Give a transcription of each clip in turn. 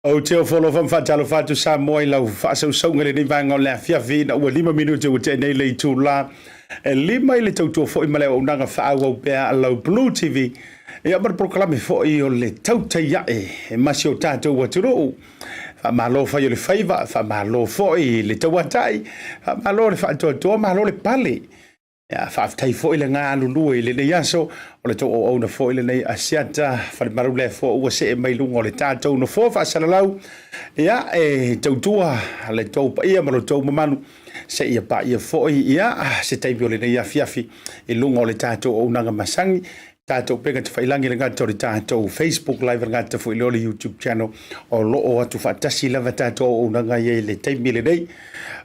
Ou te ofo alofa ma faatalofa atu Samoa i lau faasausauga i lenei vaega o le afiafi ina ua 5 minute ua tea nei le itula e 5 i le tautua foi ma le auaunaga faaauau pea a lau Blue TV ia ma le polokalame foi o le tautai ae e ma si o tatou atunuu. Faamalo fai o le faiva, faamalo foi le tauatai, faamalo le faatoatoa, malo le pale. Ia, faafetai foi le galulue i lenei aso, o le tou auauna foi lenei Asiata Falemalu lea foi ua see mai luga o le tatou nofoa faasalalau. Ia, e tautua le tou paia ma lo tou mamalu seia paia foi ia se taimi o lenei afiafi i luga o le tatou auaunaga masani tatou pega tafailangi le gata o le tatou Facebook live le gata foi le o le YouTube channel o lo o atu faatasi lava tatou auaunaga ia i le taimi lenei.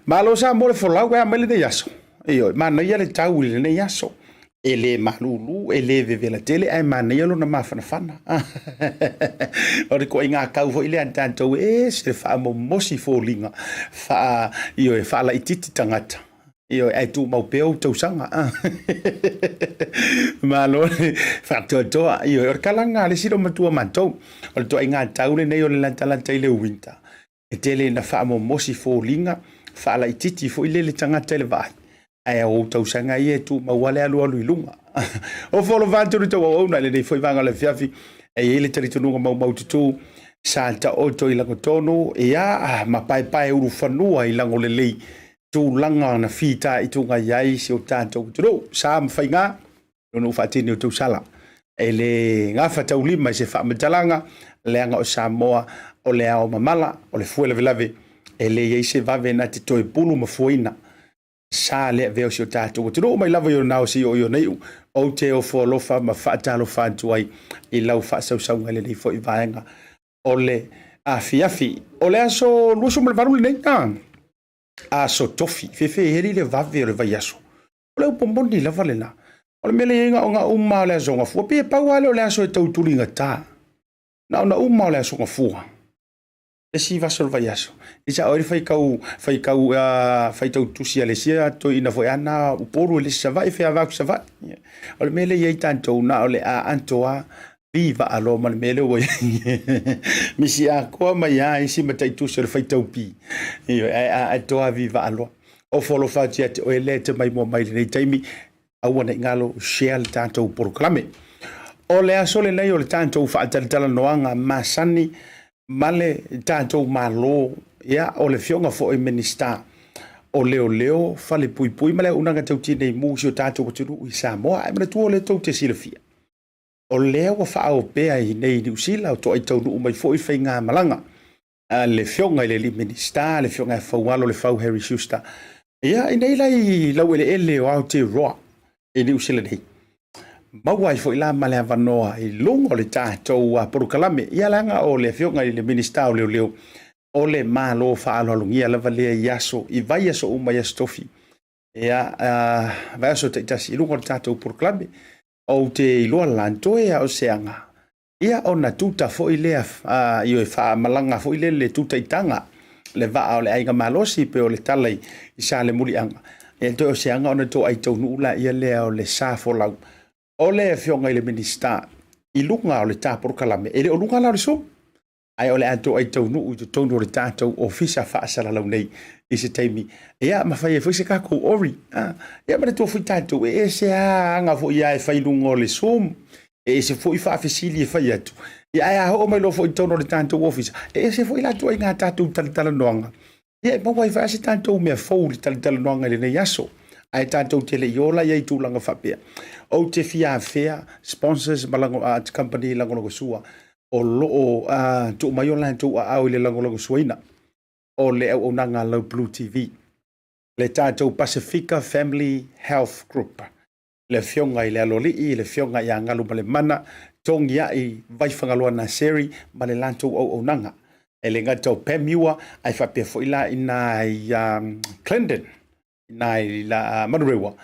Malo sa mo le folau e a mai lenei aso. Ioe, manaia le tau i lenei aso. E le malulu, e le vevela tele, ae manaia lona mafanafana. O le ituaiga tau foi lea a tatou, e ese le faamomosi foliga, faa, ioe, faalaitiiti tagata. Ioe, ae tumau pea ou tausaga. Malo le faatoatoa. Ioe, o le kalaga a le isi loomatua matou, o le ituaiga tau lenei o le latalata i le winter. E tele ina faamomosi foliga, faalaitiiti foi lele tagata i le vaai, ae o ou tausaga ia e tumau lava le alualu i luga. O Folova atu le tou auauna i lenei foi vaega o le afiafi, e i ai le talitonuga maumaututu, sa taoto i lagotonu, ia, ma paepae ulufanua i lagolelei, tulaga na fitaituga i ai si o tatou atunuu. Sa ma faiga, lona ua faatini o tausala. E le gafataulima i se faamatalaga, leaga o Samoa o le ao mamala, o le fue lavelave, e le i ai se vave na te toe pulu ma fuaina. Sa le avea o si o tatou atunuu mai lava i ona ao seia oo i ona iu. Ou te ofo alofa ma faatalofa atu ai i lau faasausauga i lenei foi vaega o le afiafi. O le aso 28 lenei, aso tofi, fefe le vave o le vaiaso. O le upu moni lava lena. O le mea lea e i ai na ona uma o le Aso Gafua, pei e pau lava lea o le aso e tau tuligata. Na ona uma o le Aso Gafua, le isi vaiaso o le vaiaso. I sa oe le faitau, faitau, faitau tusi a le isi toeaina foi, a na Upolu e le isi Savaii, fai atu Savaii. O le mea lea e i ai tatou, na o le a atoa viva aloa ma le mea lea ua i ai. Misi atoa mai lava isi mataitusi o le faitau pi. Ae a atoa viva aloa. Ofo alofa atu ia te oe lea e te maimoa mai i lenei taimi. Aua ne i galo, share le tatou polokalame. O le aso lenei o le tatou faatalatalanoaga masani ma le tatou Malo, ia, o le afioga foi Minisita o Leoleo, Falepuipui ma le Auaunaga Tau Tinei Mu i si o tatou atunuu i Samoa. Ae manatua o lea tou te silafia, o lea ua faaopea i inei i Niu Sila, o toai taunuu mai foi faigamalaga a le afioga i le alii Minisita, le afioga ia Faualo Lefau Harry Schuster, ia, inei la i laueleele o Aotearoa i Niu Sila nei. Maua ai foi la ma le avanoa i luga o le tatou polokalame, ia leaga o le afioga i le Minisita o Leoleo, o le Malo faaaloalogia lava lea i aso, i vaiaso uma i Aso Tofi, ia, vaiaso taitasi i luga o le tatou polokalame. Ou te iloa la, toe a o se aga, ia ona tuta foi lea, ioe, faamalaga foi lea le tuta i taga, le vaa o le aiga malosi, pe o le tala i Salemuliaga, ia toe o se aga ona toai taunuu la ia lea o le sa folau o le afioga i le Minisita i luga o le ta polokalame. E le o luga la o le Zoom, ae o le a toai taunuu i totonu o le tatou ofisa faasalalau nei i se taimi, ia, ma fai ai foi se tatou ori. Ia, manatua foi tatou, e ese lava aga foi a e fai i luga o le Zoom, e ese foi faafesili e fai atu, ia, ae a oo mai loa foi i totonu o le tatou ofisa, e ese foi la ituaiga tatou talatalanoaga. Ia, e maua ai foi se tatou mea fou i le talatalanoaga i lenei aso. Ae tatou te le i ola ia i tulaga faapea. Ou te fia afea sponsors ma lago, company lagolagosua o lo o tuu mai o latou aao i le lagolagosuaina o le auaunaga a Lau Blue TV, le tatou Pasifika Family Health Group, le afioga i le Aloalii, le afioga ia Galumalemana, Togiai Vaifagaloa Naseri ma le latou auaunaga. E le gata o Pamua, ae faapea foi la i nai Clendon, i nai la Manurewa.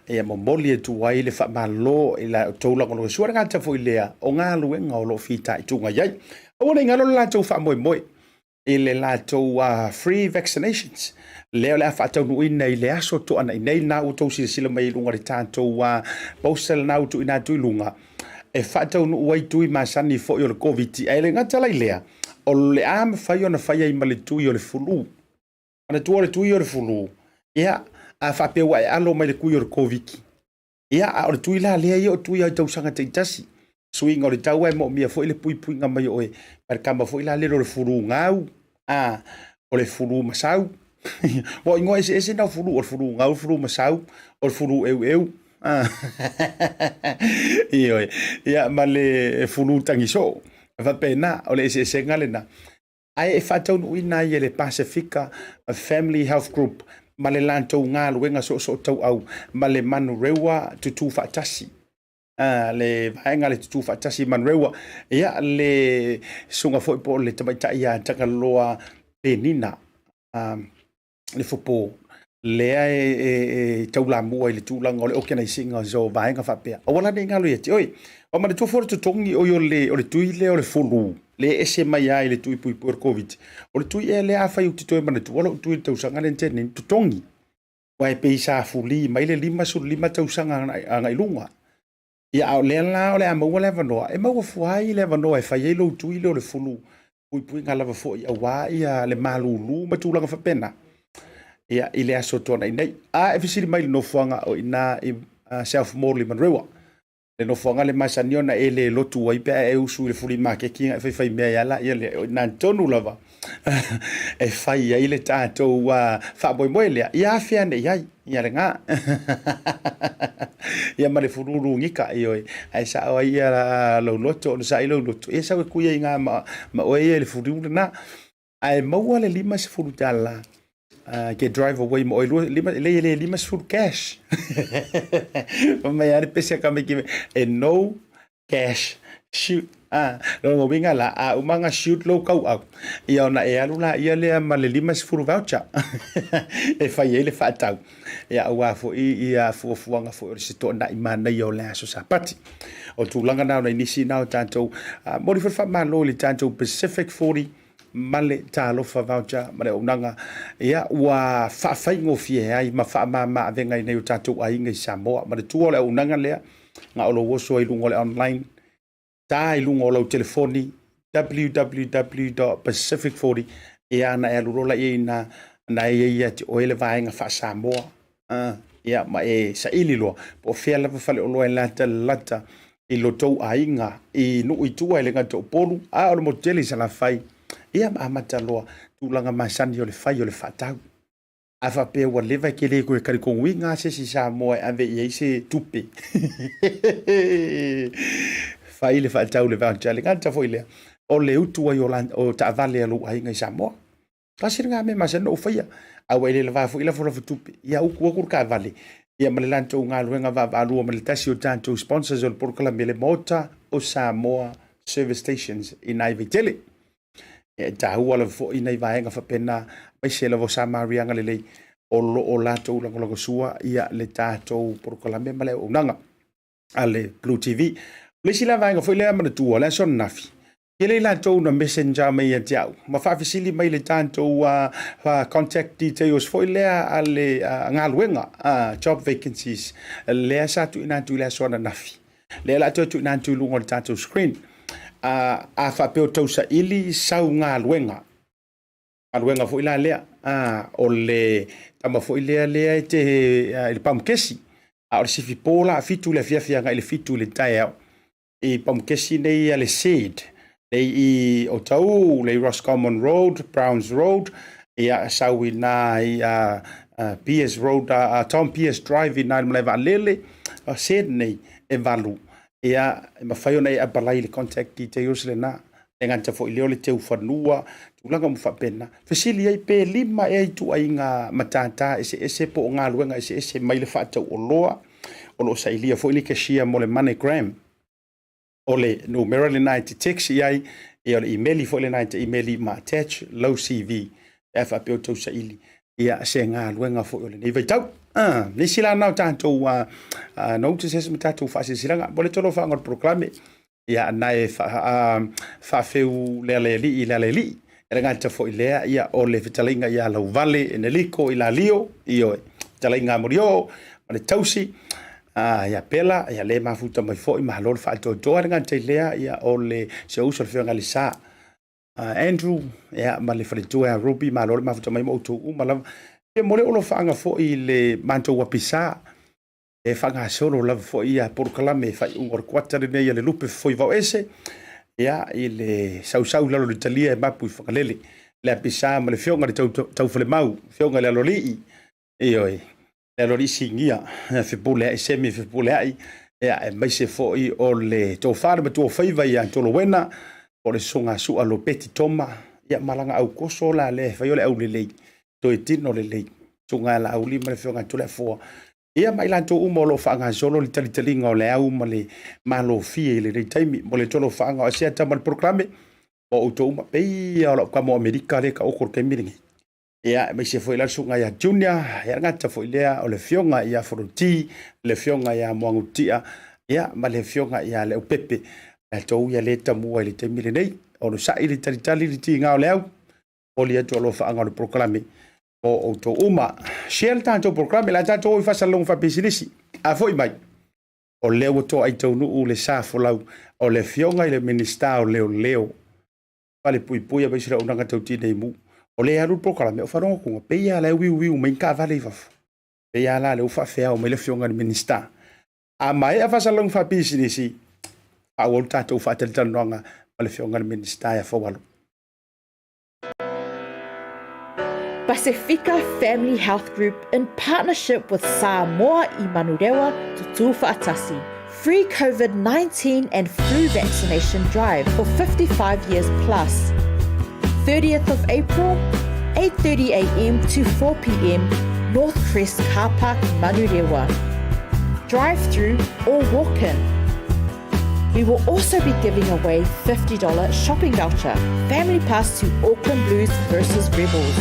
Ia momoli atu ai le faamalo i la outou lagolagosua, le gata foi lea o galuega o lo o fitaituga i ai. Aua ne i galo le latou faamoemoe i le latou free vaccinations lea o le a faataunuuina i le aso toanai nei, na ua outou silasila mai i luga o le tatou poster lena ua tuuina atu i luga, e faataunuu ai tui masani foi o le Koviti. Ae le gata la i lea, o le a mafai ona fai ai ma le tui o le fulu. Manatua o le tui o le fulu, ia, a faapea ua e alo mai le tui o le Koviti, ia, a o le tui la lea ia o tui ai tausaga taitasi. Suiga o le tau e moomia foi le puipuiga mai o oe ma le kama foi la lele o le fulu gau, a o le fulu masau. Ua o igoa eseese na o fulu, o le fulu gau, fulu masau, o le fulu eueu. Ioe, ia ma le fulu tagisoo. E faapena, o le eseesega lena. Ae e faataunuuina ai e le Pasifika Family Health Group ma le latou galuega soosootauau ma le Manurewa Tutū Faatasi. Le vaega le Tutū Faatasi Manurewa, ia le susuga foi po o le tamaitai ia Tagaloa Penina le Fopo, lea e taulamua i le tulaga o le organise ina o vaega faapea. Aua la ne i galo ia te oe. Ua manatua foi le totogi oi o le tui lea o le fulu, lea e ese mai ai le tui puipui o le Koviti. O le tui ea lea afai ou te toe manatua lou tui i le tausaga lea na tea nei, totogi. Aua e pei sa fuli mai le 55 tausaga agai luga. Ia, a o lea la o le a maua le avanoa, e maua fua ai le avanoa e fai ai lou tui lea o le fulu puipuiga lava foi aua ia le malulu ma tulaga faapena. Ia, i le aso tuanai nei. A e fesili mai i le nofoaga o i ina i South Morley Manurewa. Le nofoaga le masani ona e le lotu ai pe a e usu i le fuli maketi na e faifai mea ai la ia le o ina tonu lava e fai ai le tatou faamoemoe lea ia afea ane i ai ia lena. Ia ma le fululu gika, ioe, ae sao ai ia lou loto, ona sa'i lou loto, ia sau e kui ai i ma, ma oe ia i le fuliu lena. Ae maua le $50 ke drive away ma oe lua, lima, le le 50 cash. Fai mai lava le pese a tamaiti e no cash shoot. Ah, lona uiga la, a uma ona shoot lou tauau, ia ona e alu la ia lea ma le 50 voucher e fai ai le faatau. Ia aua foi ia fuafuaga foi o le setoanai manaia o le aso Sapati. O tulaga na o nai nisi na o tatou momoli foi le faamalo i le tatou Pacific 40 ma le Talofa Voucher ma le auaunaga ia ua faafaigofie ai ma faamama avega i nai o tatou aiga i Samoa. Manatua o le auaunaga lea na o lou oso ai luga o le online, ta i luga o lau telefoni www.pacific40, ia na e alu loa la i ai na e i ai ia te oe le vaega faa-Samoa. Ia, ma e saili loa, po o fea lava faleoloa e latalata i lo tou aiga, i nuu i tua e le gata o Upolu, a o le motu tele i Salafai, ia ma amata loa tulaga masani o le fai o le faatau. A faapea ua leva e te le toe talitonuina lava se isi Samoa e ave i ai se tupe, fai le faatau i le voucher. E le gata foi i lea, o le utu ai o taavale a lou aiga i Samoa. Tasi lena mea masani ona ou faia. A ua e le lava foi lafolafotupe tupe, ia utu atu le taavale ia ma le latou galuega vaavaalua ma le tasi o tatou sponsors o le polokalame le Maota o Samoa Service Stations i nai Vaitele. E taua lava foi nai vaega faapena, aemaise lava o Samariaga lelei o lo o latou lagolagosua ia le tatou polokalame ma le auaunaga a le Blue TV. O le isi la vaega foi lea manatua, o le aso ananafi, tele i latou na messenger mai ia te au ma faafesili mai le tatou contact details foi lea a le galuega, job vacancies lea sa tuuina atu i le aso ananafi. Lea la toe tuuina atu i luga o le tatou screen. A faapea o tausaili sau galuega, galuega foi la lea, o le tama foi lea lea e te i le pamukesi, a o le sifipo la 7 i le afiafi agai i le 7 i le taeao, i pamukesi nei a le SEED, nei i Otahuhu, lea i Roscommon Road, Browns Road, ia sau i na i Peers Road, Tom Peers Drive i na i le malae vaalele, o SEED nei e 8, ia e mafai ona e apalai i le contact details lena, le gata foi lea o le teufanua, tulaga uma faapena. Fesili ai pe 5 ea ituaiga matata eseese po o galuega eseese mai le faatauoloa, o lo o sailia foi le cashier mo le MoneyGram. O le numera lena e te text i ai, ia o le email foi lena e te email ma attach lau CV pe a faapea o tausaili ia se galuega foi o lenei vaitau. Nisi la na o tatou notices ma tatou faasilasilaga mo le tolofaga o le polokalame. Ia na e faafeu le alealii i le alealii. E le gata foi lea, ia o le fetalaiga ia Lauvale Eneliko i Lalio, ioe, fetalaiga a Molioo ma le tausi, ia Pela, ia le mafuta mai foi, malo le faatoatoa. E le gata i lea, ia o le si ou uso le afioga i le Sa Andrew, ia ma le faletua ia Ruby, malo le mafuta mai ma outou uma lava. Ia mo le olofaaga foi i le matou apisa, e faagasolo lava foi ia polokalame faaiuga o le kuata lenei a le lupe fofoi vaoese, ia i le sausau i lalo o le talia e mapu i Fagalele, le apisa ma le afioga i le Taufalemau, afioga i le Aloalii, ioe, le Aloalii Sinia, Fepuleai Semi Fepuleai, ia aemaise foi o le tofa le matuaofaiva ia Tolowena, o le susuga Sua Lopeti Toma, ia ma lana aukoso la lea e fai o le aulelei, toe tino lelei, susuga ia Laauli ma le afioga ia Toleafoa, ia ma i latou uma o lo o faagasolo le talitaliga o le au ma le malofie i lenei taimi. Mo le tolofaaga o Asiata ma le polokalame, o outou uma, pei o lau tama o Amerika lea e taoto i le taimi lenei. Ia, aemaise foi la le susuga ia Junior, ia le gata foi lea o le afioga ia Fonoti, le afioga ia Moagutia, ia ma le afioga ia Leaupepe, latou ia le tamua i le taimi lenei. Onosai le talitali le tiga o le au, momoli atu alofaaga o le polokalame mo outou uma. Share le tatou polokalame, la tatou o i faasalalauga faapisinisi. A foi mai, o lea ua toai taunuu le sa folau o le afioga i le Minisita o Leoleo, Falepuipui aemaise le auaunaga tau tinei mu. O lea e alu le polokalame, o faalogo atu, pei lava la e wiuwiu mai ni taavale i fafo. Pei lava la lea ua faafeao mai le afioga i le Minisita. A maea faasalalauga faapisinisi, faaauau le tatou faatalatalanoaga ma le afioga i le Minisita ia Faualo. Pasifika Family Health Group in partnership with Samoa i Manurewa to Tuufaatasi. Free COVID-19 and flu vaccination drive for 55 years plus. 30th of April, 8.30am to 4pm, North Crest Car Park, Manurewa. Drive through or walk in. We will also be giving away $50 shopping voucher, family pass to Auckland Blues versus Rebels,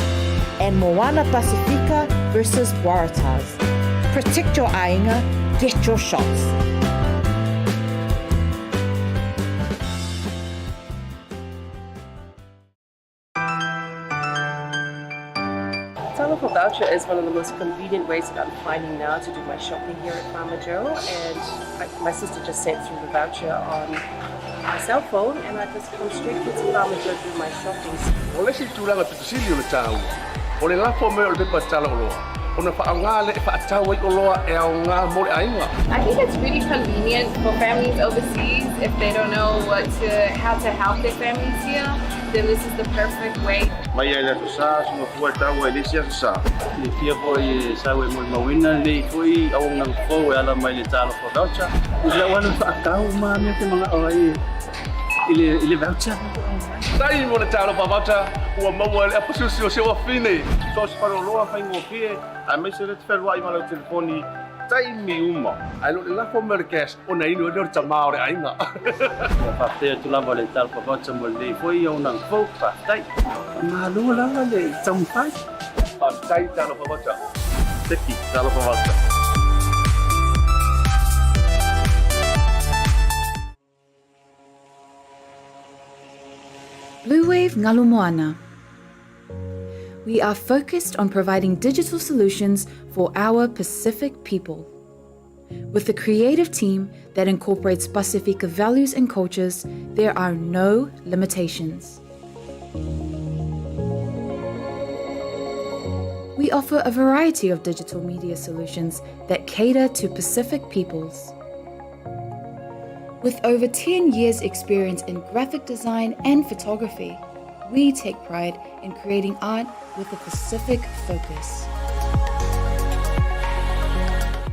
and Moana Pasifika versus Waratahs. Protect your aiga, get your shots. Talofa voucher is one of the most convenient ways that I'm finding now to do my shopping here at Farmer Joe, and my sister just sent through the voucher on my cell phone, and I just come straight here to Farmer Joe to do my shopping. O le isi tulaga pito sili o le taua, o le lafo mai o le pepa tala oloa. ona faaaoga lea e faatau ai oloa e aoga mo le aiga. I think it's really convenient for families overseas if they don't know what to how to help their families here, then this is the perfect way. Mai lava i le Aso Sa, soga fua e taua i le isi Aso Sa. Silafia foi e sau e molimauina lenei foi auaunaga fou e ala mai le Talofa Voucher. I lau alu faatau ma mea te manao ai i le i le voucher. Tai mo le Talofa Voucher ua maua e le apasusi o si ou afine. So o se faleoloa faigofie aemaise le te fealuai ma lau telefoni taimi uma. Ae le o le lafo mai o le cash ona inu ai lea o le tama o le aiga. Ia faafetai atu lava le Talofa Voucher mo lenei foi auaunaga fou. Faafetai. Malo lava le taumafai. Faafetai Talofa Voucher. Seki Talofa Voucher. Bluewave Ngalu Moana. We are focused on providing digital solutions for our Pacific people. With a creative team that incorporates Pasifika values and cultures, there are no limitations. We offer a variety of digital media solutions that cater to Pacific peoples. With over 10 years' experience in graphic design and photography, we take pride in creating art with a Pacific focus.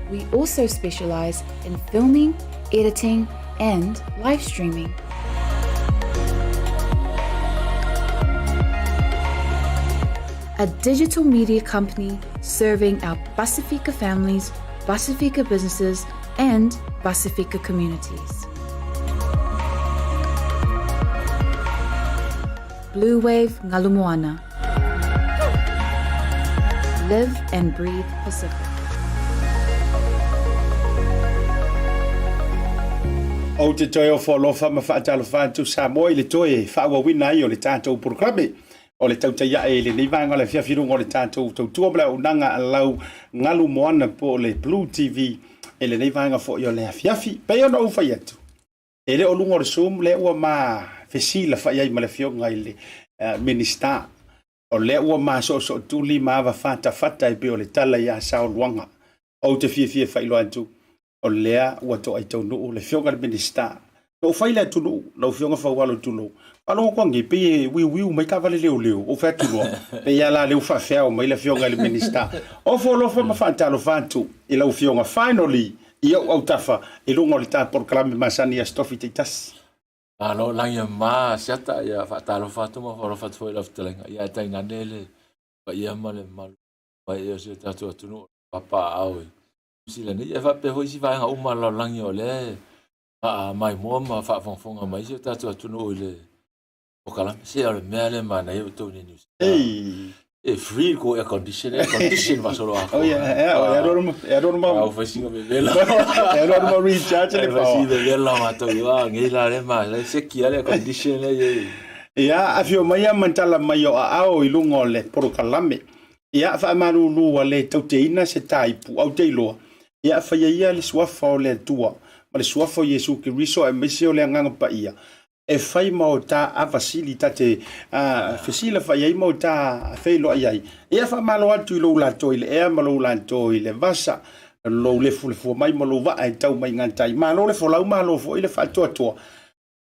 We also specialize in filming, editing, and live streaming. A digital media company serving our Pasifika families, Pasifika businesses, and Pasifika communities. Blue Wave Ngalu Moana. Live and breathe Pacific. Ou te toe ofo alofa ma faatalofa atu Samoa i le toe faaauauina ai o le tatou polokalame o le tautai ae i lenei vaega o le afiafi i luga o le tatou tautua ma le auaunaga a lau Ngalu Moana po o le Blue TV i lenei vaega foi o le afiafi. Pei ona ou fai atu, E le o luga o le Zoom lea ua ma fesilafa'i ai ma le Afioga i le Minisita. O lea ua ma soosootuli ma ava fatafata e pei o le tala ia Saoluaga. Ou te fiafia e faailoa atu, o lea ua toai taunuu le Afioga i le Minisita. Na ou fai i le atunuu, lau Afioga Faualo tulou, faalogo atu anei, pei e wiuwiu mai taavale leoleo, ou fai atu loa, pei lava la lea ua faafeao mai le Afioga i le Minisita. Ofo alofa ma faatalofa atu i lau Afioga, finally! I ou autafa i luga o le ta polokalame masani Aso Tofi taitasi. Malo lagi e ma Asiata, ia faatalofa atu ma faalofa atu foi i lau fetalaiga, ia ae tainane le paia ma le mamalu mai o si o tatou atunuu o papaaao i Niu Sila nei, ia faapea foi isi vaega uma o le lalolagi o lea e faamaimoa ma faafogafoga mai si o tatou atunuu i le polokalame. Se o le mea lea e manaia outou nei Niu Sila. Ei. E free le kou air condition, air condition faasolo atoa. Oh yeah, e e alu alu ma e alu alu ma Au fai sina vevela. E alu alu ma recharge le Fai power. sina vevela matou i wa ngei la le ma le seki ale air condition le ye. Ia, afio mai ia ma tala mai o aao i luga o le polokalame. Ia, faamalulu ua le tauteina se taipu, au te iloa. Ia, faia ia le suafa o le Atua ma le suafa o Iesu Keriso aemaise o le Agaga Paia E fai ma o ta ava sili ta te fesilafa'i ai ma o ta feiloai ai. Ia faamalo atu i lou lato i le ea ma lou lato i le vasa, lou lefulefua mai ma lou vaa e tau mai gatai. Malo le folau, malo foi le faatoatoa.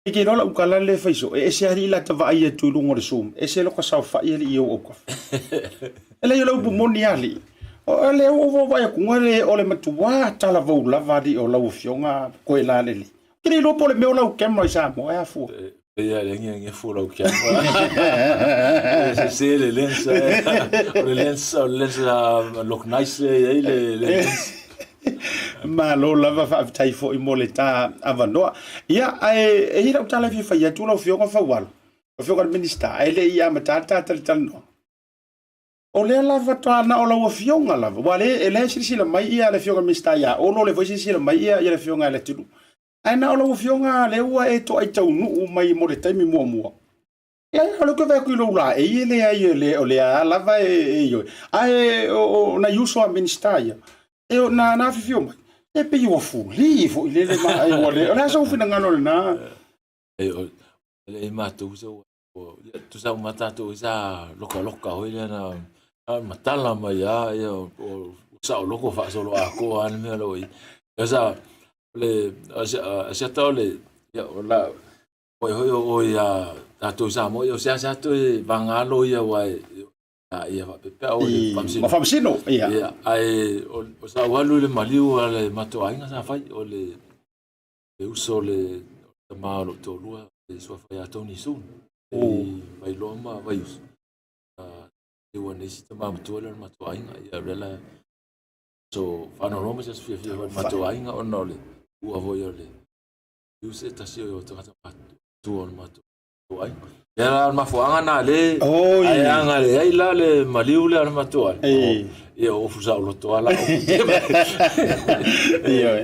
I ke iloa lau tala le fai so, e ese alii la ta vaai atu i luga o le Zoom, ese loka saofa'i alii i ou autafa. E leai o le upu moni alii, o lea ua ou vaavaai atu le o le matua talavou lava alii o lau afioga koe la lelei. Ou te le iloa po o le mea o lau camera i Samoa e afua. Pei lava e agiagiafu lau camera. E sese le lens. O le lens, o le lens look nice e i ai le lens. Malo lava faafetai foi mo le ta avanoa. Ia, ae e i ai lau tala e fia fai atu lau Afioga Faualo, lau Afioga i le Minisita, ae le i amata le ta talatalanoaga. O lea lava faatoa na o lau Afioga lava, aua o lea e silasila mai le Afioga i le Minisita ia Olo, o lea foi e silasila mai le Afioga ia Leatinuu. Ae na o lau Afioga lea ua e toai taunuu mai mo le taimi muamua. Ia, o lea ou te vaai atu i lou laei e leai, o lea lava e ioe. Ae o nai uso a Minisita ia, e na afifio mai, e pei ua fuli foi lele ma, ua le, o le a sou finagalo lena? E leai matou se ua Tusa uma tatou sa lokaloka hoi lea na. A matala mai a ia o saoloko faasoloatoa lava le mea la ua i ai. Ia sa o le asiata o le ia o la oi hoi o oi a tatou i Samoa ia o seasea toe vaga loia aua e a ia faapea o le faamasino. Ma faamasino, ia. Ia, ae o sa ou alu i le maliu a le matou aiga sa fai o le le uso o le tama o lou toalua le suafa ia Tony Soon. I Vailoa ma Vaiusu. Ua nei si tama matua lea o le matou aiga. Ia o lea la so faanoanoa ma se aso fiafia foi i le matou aiga ona o le ua foi o le maliu se tasi o tagata matua o le matou aiga. Ia la o le mafuaaga na le ae agalelei ai la le maliu lea o le matou aiga. Ia o ofu saoloto lava la ofu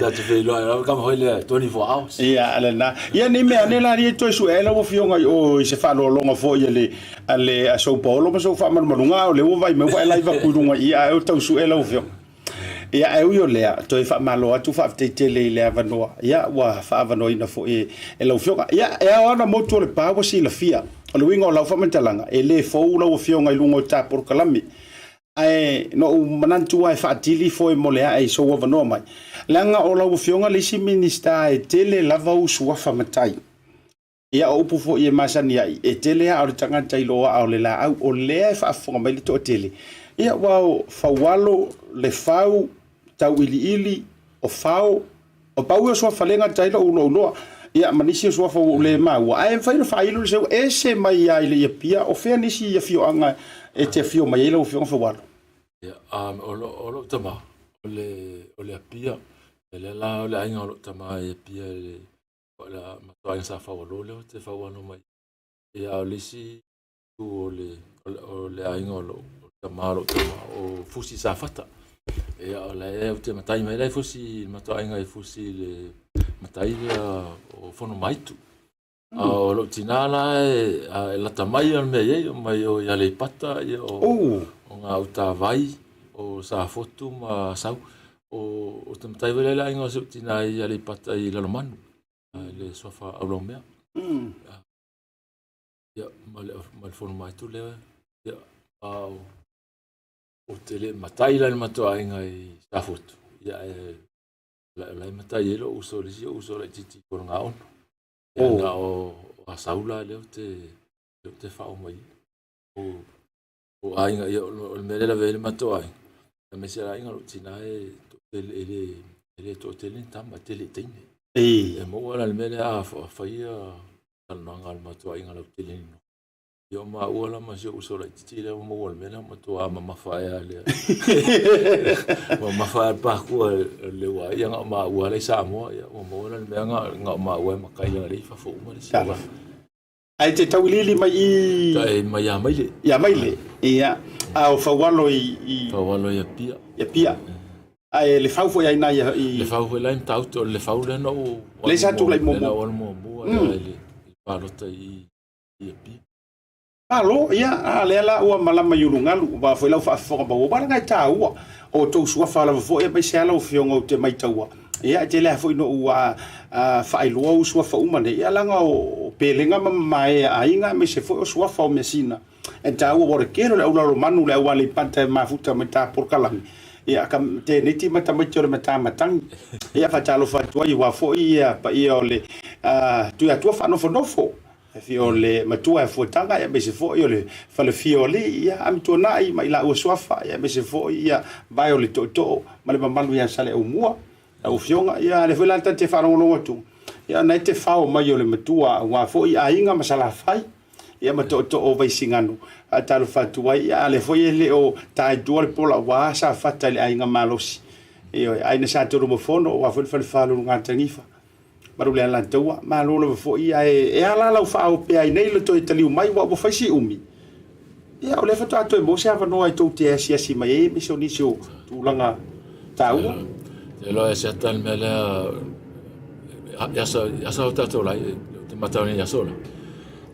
tatou feiloai lava kama foi lea 24 hours. Ia lena. Ia nei mea ane la lia toe sue ai lau afioga i o i se faaaloaloga foi a le a le a sou paolo ma sou faamalumaluga a o lea ua vaai mai ua e live atu i luga i i ae o tau sue lau afioga. Ia ae ui o lea, toe faamalo atu faafetai tele i le avanoa ia ua faaavanoaina foi e lau afioga. Ia e ao lava ona motu o le pa ua silafia. O le uiga o lau faamatalaga, e le fou lau afioga i luga o ta polokalame. Ae na ou manatu lava e faatili foe mo le ae i sou avanoa mai, leaga o lau Afioga le isi Minisita e tele lava ou suafa matai. Ia, o upu foi e masani ai, e tele aa o le tagata i lo aa o le laau, o lea e faafofoga mai le toatele. Ia, aua o Faualo, Lefau, Tauiliili, o Fao, o pau ia o suafa lea e gata ai lou lou iloa, ia ma nisi o suafa ua ou le maua, ae mafai ona faailo le seu ese mai lava i le Apia, o fea nisi afioaga e te afio mai ai lau Afioga Faualo? Ia, o lou tama, o le Apia, o lea la o le aiga o lou tama i Apia, o le matou aiga sa Faualo lea ou te faualo mai. Ia, a o le isi itu o le, o le aiga o lou tama o lou tama, o Fusi Safata. Ia, o la e ou te matai mai la e Fusi, le matou aiga e Fusi i le matai lea o Fonomaitu. A o lou tina la e, e lata mai o le mea i ai, o mai o i Aleipata, ia o, o Gautavai, o Safotu ma Asau. O, o te matai foi la i le aiga o si ou tina i Aleipata i Lalomanu, i le suafa Aulaumea. Ia, ma le, ma le Fonomaitu lea, ia, a o, ou te le matai la i le matou aiga i Safotu, ia, ae, la, la e matai ai lou uso, le isi ou uso laitiiti i Konogaono. Ia, oh. na o, o Asau la lea ou te, lea ou te fao mai ai. O, o aiga, ia, o le mea lea lavea ai le matou aiga, aemaise le aiga o lou tina e toatele, e le, e le toatele ni tama, e tele i teine. E maua la le mea lea a fai ia talanoaga a le matou aiga lautele ni nofo. Ia o maua la ma si ou uso laitiiti lea ua maua le mea lea matua mamafa ai lava lea. Mamafa ai le pakua o le ua ia na o maua la i Samoa ia ua maua la le mea na o maua e matai leaga lea i fafo uma le isi au. Ae te tauiliili mai i. Tai mai ia Maile. Ia Maile, ia. A o Faualo i. Faualo i Apia. I Apia. Ae le fau foi ai na ia i. Le fau foi la i Matautu, o le fau lea na ou. Lea sa tulai muamua. Lea na ou alu muamua i le palota i Apia. Malo, ia, a lea la ua malama i Ulugalu, aua foi lau faafofoga maua, aua leaga e taua o outou suafa lava foi, aemaise lava lau Afioga ou te maitaua, ia, e tele lava foi ina ou faailoa ou suafa uma nei, ia, leaga o pelega ma mamae a aiga, aemaise foi o suafa o measina e taua, aua o le tele o le au lalomanu, le au Aleipata e mafuta mai ta polokalame, ia, ka teineiti ma tamaiti o le matamatagi, ia, faatalofa atu ai, aua foi ia paia o le Tuiatua faanofonofo. E o le matua e fuataga aemaise foi o le falefia o alii, ia amituanai ma i laua suafa, ia aemaise foi ia vae o le tootoo ma le mamalu ia Saleaaumua. Lau Afioga, ia lea foi la ta te faalogologo atu, ia na e te fao mai o le matua aua foi aiga ma Salafai, ia ma tootoo o Vaisigano. Faatalofa atu ai, ia a lea foi e le o ta i tua le pola aua Safata i le aiga malosi. Ioe, aiga Sa Tolumafono aua foi le falefa o Lulugatanifa. Malu le Alataua, malo lava foi, ae e a la lau faaopea ai nei le toe taliu mai, aua ua fai si umi. Ia, o lea faatoa toe maua se avanoa e tou te asiasi mai ai, aemaise o nisi o tulaga taua. Te iloa e siata le mea lea, i aso o tatou la, ou te matau nei i aso la,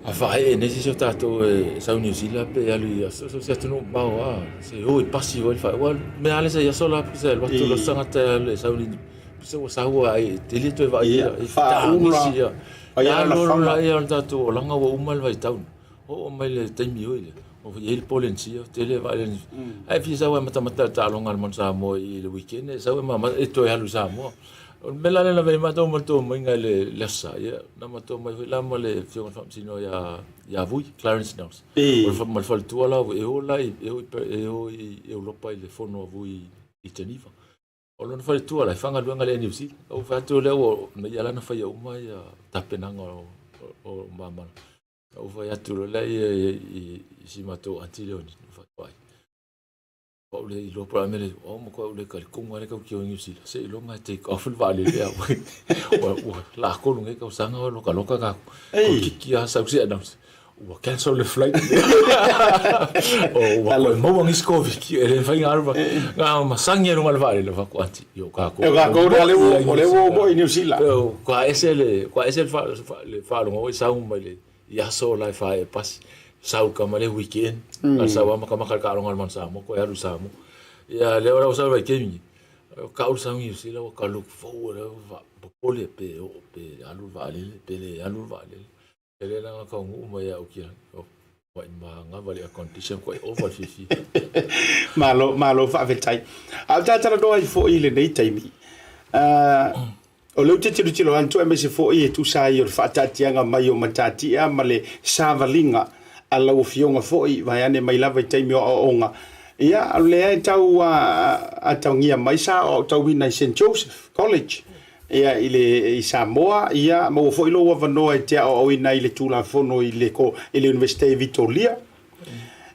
a faaee nei se isi o tatou e sau i Niu Sila pe alu i so o se atunuu mamao lava, se o i pasi foi le faaee. Aua o le mea lava lea sa i aso la, pei sa alu atu loa se tagata e alu e sau i Se ua sau ai tele toe vaai ia e faaula ai ala fanga ia o le tatou olaga ua uma le vaitau. Oo mai le taimi oi le. O i ai le Polenisia, tele vaalele. Ae fia sau e matamata i le taaloga a le Manu Samoa i le weekend, e sau e mamata, e toe alu i Samoa. O le mea la lea na vei matou ma le tou omaiga i le Aso Sa, ia, na matou omai foi la ma le Afioga i le Faamasino ia Vui, Clarence Nelson. O le, ma le faletua la o Vui, e o la i, e o i, e o i Europa i le fono a Vui i Geneva. O lona faletua la e faigaluega i le Air New Zealand. Ou fai atu lea ua, na ia la na faia uma ia tapenaga o mamala. Ou fai atu loa lea i si matou aunty lea o Faatoai. Ou le iloa po o le a le mea le o matua ou le talitonu lava le tau i Niu Sila seiloga e take off le vaalele a ua la tolu nei tausaga o lokaloka tatou. Toeitiiti lava sau se announce ua cancel le flight. Ua toe maua nisi Koviti e le mafai ona alu na masagi i luga o le vaalele ou fai atu aunty io tatou. O tatou o lea ua oo i Niu Sila. Ua ese le faalogo oi sau mai le i aso la e faaee pasi sau ka ma le weekend mm. sau ama ka maka ka alonga man Samoa ko alu Samoa ia le ora usau vai kemi ka ulu sau ni sila ka look forward va popole pe o pe alu va lele pe le alu va lele ele la ka ngu ma ya ukia wa ma nga va le condition ko over fifi. Malo malo faafetai. A o talanoa ai foi i lenei taimi. O lea ou te tilotilo atu aemaise foi e tusa ai o le faataatiaga mai o matatia ma le savaliga a lau Afioga foi vaeane mai lava i taimi o aoaoga. Ia, o lea e tau atagia mai sa aotauina i Saint Joseph College ia i le i Samoa, ia maua foi lou avanoa e te aoaoina ai i le Tulafono i le i le Iunivesite i Vitolia.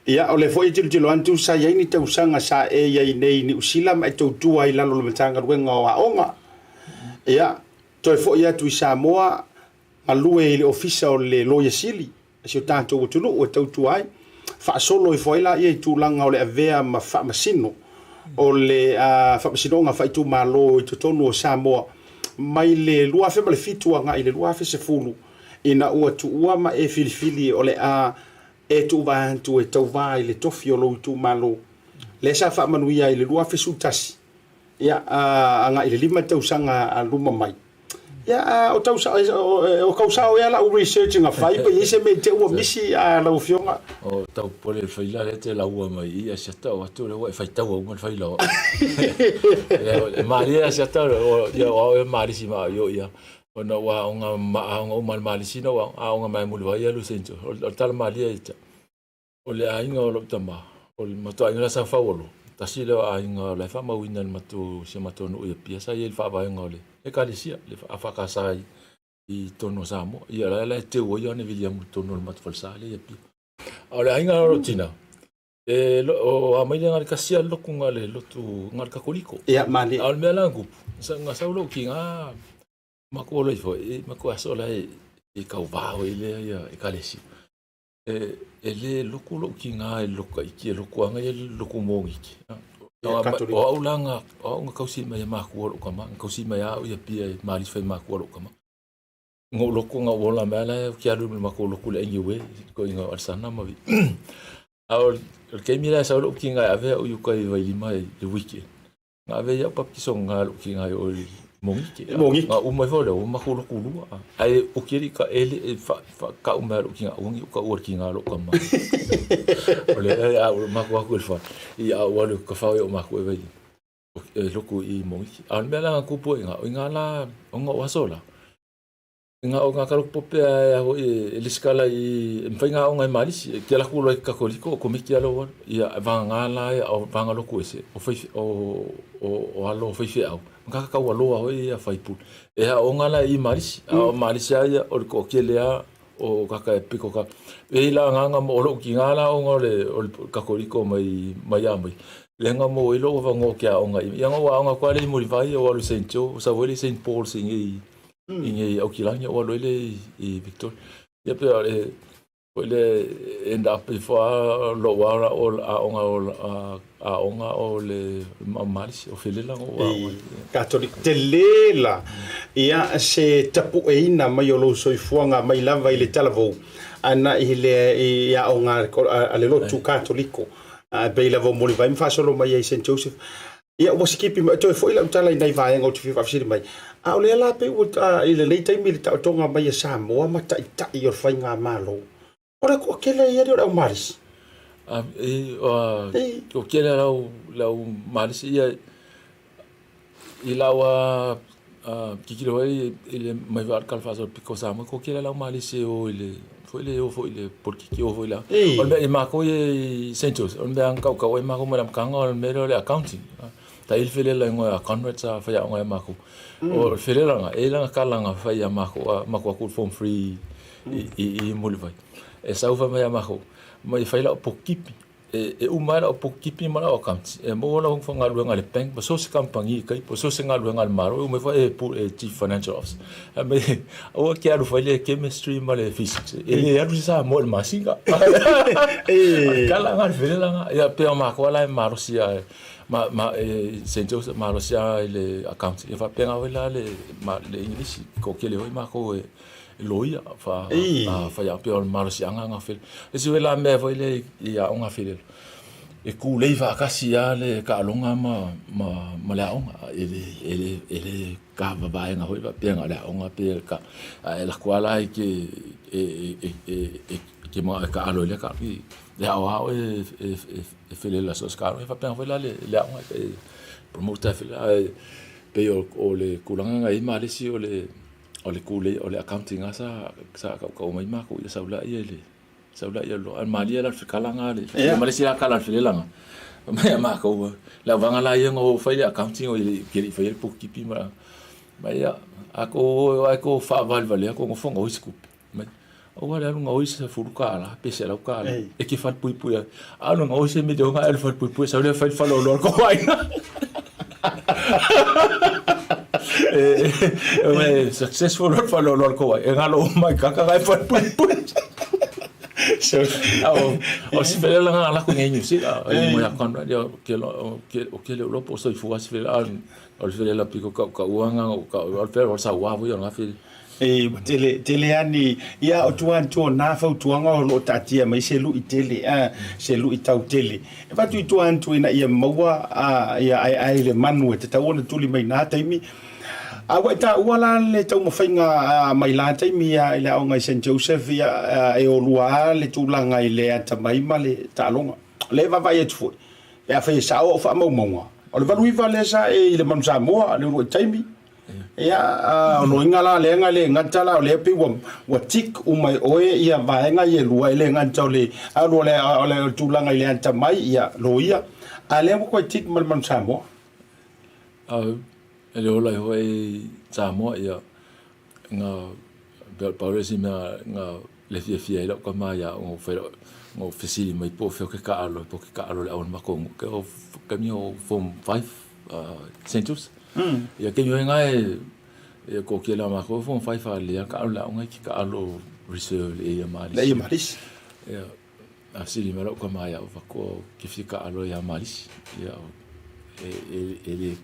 Ia, o lea foi e tilotilo atu sa i ai ni tausaga sa e i ai nei i Niu Sila ma e tautua ai i lalo o le Matagaluega o Aoga. Ia, toe foi atu i Samoa, galue i le Ofisa o le Loia Sili a si o tatou atunuu e tautua ai. Faasolo ifo ai laia i tulaga o le avea ma faamasino o le Faamasinoga Faaitumalo i totonu o Samoa mai le 2007 agai i le 2010 ina ua tuua ma e filifili o le a e tuuvaa atu e tauva i le tofi o lou itumalo, lea sa faamanuia ai i le 2011, ia, agai i le 5 tausaga a luma mai. Ia, o tau o kau sao ea lau research na fai pe i ai se mea i te ua misi a lau afioga. O tau popole le faila lea te laua mai i Asiata o atu lea ua e faitaua uma le faila o E malie Asiata ia o au e malisi ma au i o ia ona ua aoga ma aoga uma le malisi na ua aoga mai Mulivai alu i Saint Joseph. O le tala malie ia te au, o le aiga o lou tama, o le matou aiga la sa faualo, tasi lea o aiga o la e faamauina i le matou, si o matou nuu i Apia, sa i ai le faavaega o le Ekalesia, le EFKS i totonu o Samoa. Ia la e teu ai Ioane Viliamu i totonu o le matou falesa lea i Apia. A o le aiga o lou tina, e o Amaile na o le tasi lava le lotu na o le lotu na o le Katoliko. Ia, malie. A o le mea la na tupu, na sau lou tina Matou ola ifo e matou aso la e tauva foi lea ia ekalesia. E le lotu lou tina i le lotu taiti e lotu lava ia i le lotu moniki. O au la na o au na tausi mai e matua o lou tama, na tausi mai lava au i Apia i Malifa i matua o lou tama. Na ou lotu na ou ola mai lava la ou te alu i le matou lotu i le Anyway, ituaiga o Alesana ma Vii. A o le taimi la e sau lou tina e ave au i uka i Vailima i le weekend, Na ave ai au baptiso nga lou kiga i o i Mongike. Mongike. Na uma ifo lea, ua matou lotu lua. Ae o ke alii ka ele e fa, fa, kau mai a lou kiga, aua ne i ou kaua i le kiga a lou tama. O lea e a ou matou atu i le fale, i a ou alu e tafao i o matou e Vailima, e lotu i Mongike. A o le mea la na tupu ai i ina, o ina la, ona o aso la, Nga o nga kalo pope a e e lesitala i e mafai nga aoga e malisi e te laku loa i Katoliko o komiti alo ua ia vanga nga la ia o vanga loku ese o fai o o o alo o faifeau ma kaka kau aloa hoi ia faipule e aoga la i malisi a o malisi a ia o le toatele a o kaka e piko ka e la agaga mo o lou kiga la aoga o le o le Katoliko mai mai a mai lea nga mo i lou avanoa ke aoga i ia nga ua aoga atu a le i Mulivai o alu i Saint Joe o sau ai le Saint Paul's i nei i nei Aukilani o alu ai le i Victoria. Ia pe o le foi le end up ifo a lou a o aoga o aoga o le Malisi o Felela o aoga. Katoliko tele la ia se tapueina mai o lou soifuaga mai lava i le talavou ana i le i aoga a le lotu Katoliko e pei lava o Mulivai ma faasolo mai ai i Saint Joseph. Ia, ua sikipi mai, toe foi lau tala i nai vaega ou te fia faafesili mai. A o lea la pei ua, i lenei taimi i le taotoga mai a Samoa ma taitai o le faigamalo, o le toatele ia lea o le au Malisi. O kele lau lau malisi ia i lau a kikilo ai i le mai va kal fa so piko sa mo ko kele lau malisi o i le foi le o foi le polokiki o foi la o le mea i makou i St Joseph o le mea kaukau ai makou ma le amataga o le mea lea o le accounting ta i le felela igoa ia Conrad sa faiaoga ia makou o le felelaga e i lana kalaga fai ia makou a makou atu i le form 3 i i Mulivai e sau fai mai ia makou mai fai lau bookkeeping e uma ai lau bookkeeping ma lau accounts e maua lau galuega i le bank ma so o se kamupani i kai po o so o se galuega a le Malo e uma ifo e e chief financial officer. Fai mai aua e te alu fai le chemistry ma le physics e le alu se Samoa i le masina. Kala nga le felelaga ia pei o matou la e malosi lava ma ma e Saint Joseph malosi lava i le accounts ia faapena foi la le le English toatele foi matou e loia fa fai pei o le malosiaga na fele. Le isi foi la mea foi lea i aoga felelo, e kulei faatasi lava le taaloga ma ma ma le aoga. E le e le e le kava vaega foi faapea na o le aoga pe ka ae alu atu lava la e te e e e e te manao e taalo i lea taaloga e aoao e e e felela so o se taaloga. E faapena foi la le le aoga e promote ai foi ae pei o le tulaga na i ai Malesi o le O le kule, o le accounting lava sa sa kaukau mai makou ia sau laia i le sau laia loa. Ae malie la le fekalaga le yeah. ma le isi la kala le felelaga. Mai a makou le auvaga la ia ngo fai le accounting o i ke le fai le bookkeeping ma ma ia a ko ai ko faavalevalea ko ngofo ngoi se kupe. Mai aua le alu gaoi se $10 pe $100 e ke falepuipui ai. Alu gaoi se miliona ae alu falepuipui sau lea fai le faleoloa o le kou aiga. E successful le faleoloa o le kou aiga. E galo uma i kaka gae falepuipui. O se felelaga a lako nei New Zealand. E mo ia Conrad ia ke o ke le uloa po o soifua se felela o le felela piko kaukauaga o ka o le felela o le saua foi o le gafe. E ua tele, tele lava ni, ia o tua atu o nā fautuaga o lo o taatia mai se lu'i tele, a, se lu'i tau tele. E avatu i tua atu ina ia maua a, ia aeae i le manu e tatau ona tuli mai nā taimi. A ua e taua la le taumafaiga a, mai la taimi ia i le aoga i Saint Joseph, ia, a, e olua lava le tulaga i le atamai ma le taaloga. O lea e vaavaai atu foi, pe afai e sao au faamaumauga, o le 89 lea sa e i le Manu Samoa, le uluai taimi, Ia, o loiga la lea na le gata la o lea pei ua, ua tick uma e oe ia vaega ia e lua, e le gata o le alu o le, o le tulaga i le atamai, ia, loia, a lea ua toe tick ma le Manu Samoa. Au, e le ola iho ai Samoa, ia, nga, pei o le pau le isi mea nga le fiafia ai lau tama ia au, fai lau, nga fesili mai po o fea ke kaalo, po ke kaalo le au o le matou nuu, ke o, taimi o form 5, Saint Joseph. Ia taimi foi na e e ko kela makou form 5 a lea kaalo le aoga ki kaalo reserve le ia malisi. Le ia malisi. Ia a sili mai lau tama ia au fakoa ke fia kaalo ia malisi. Ia e e e le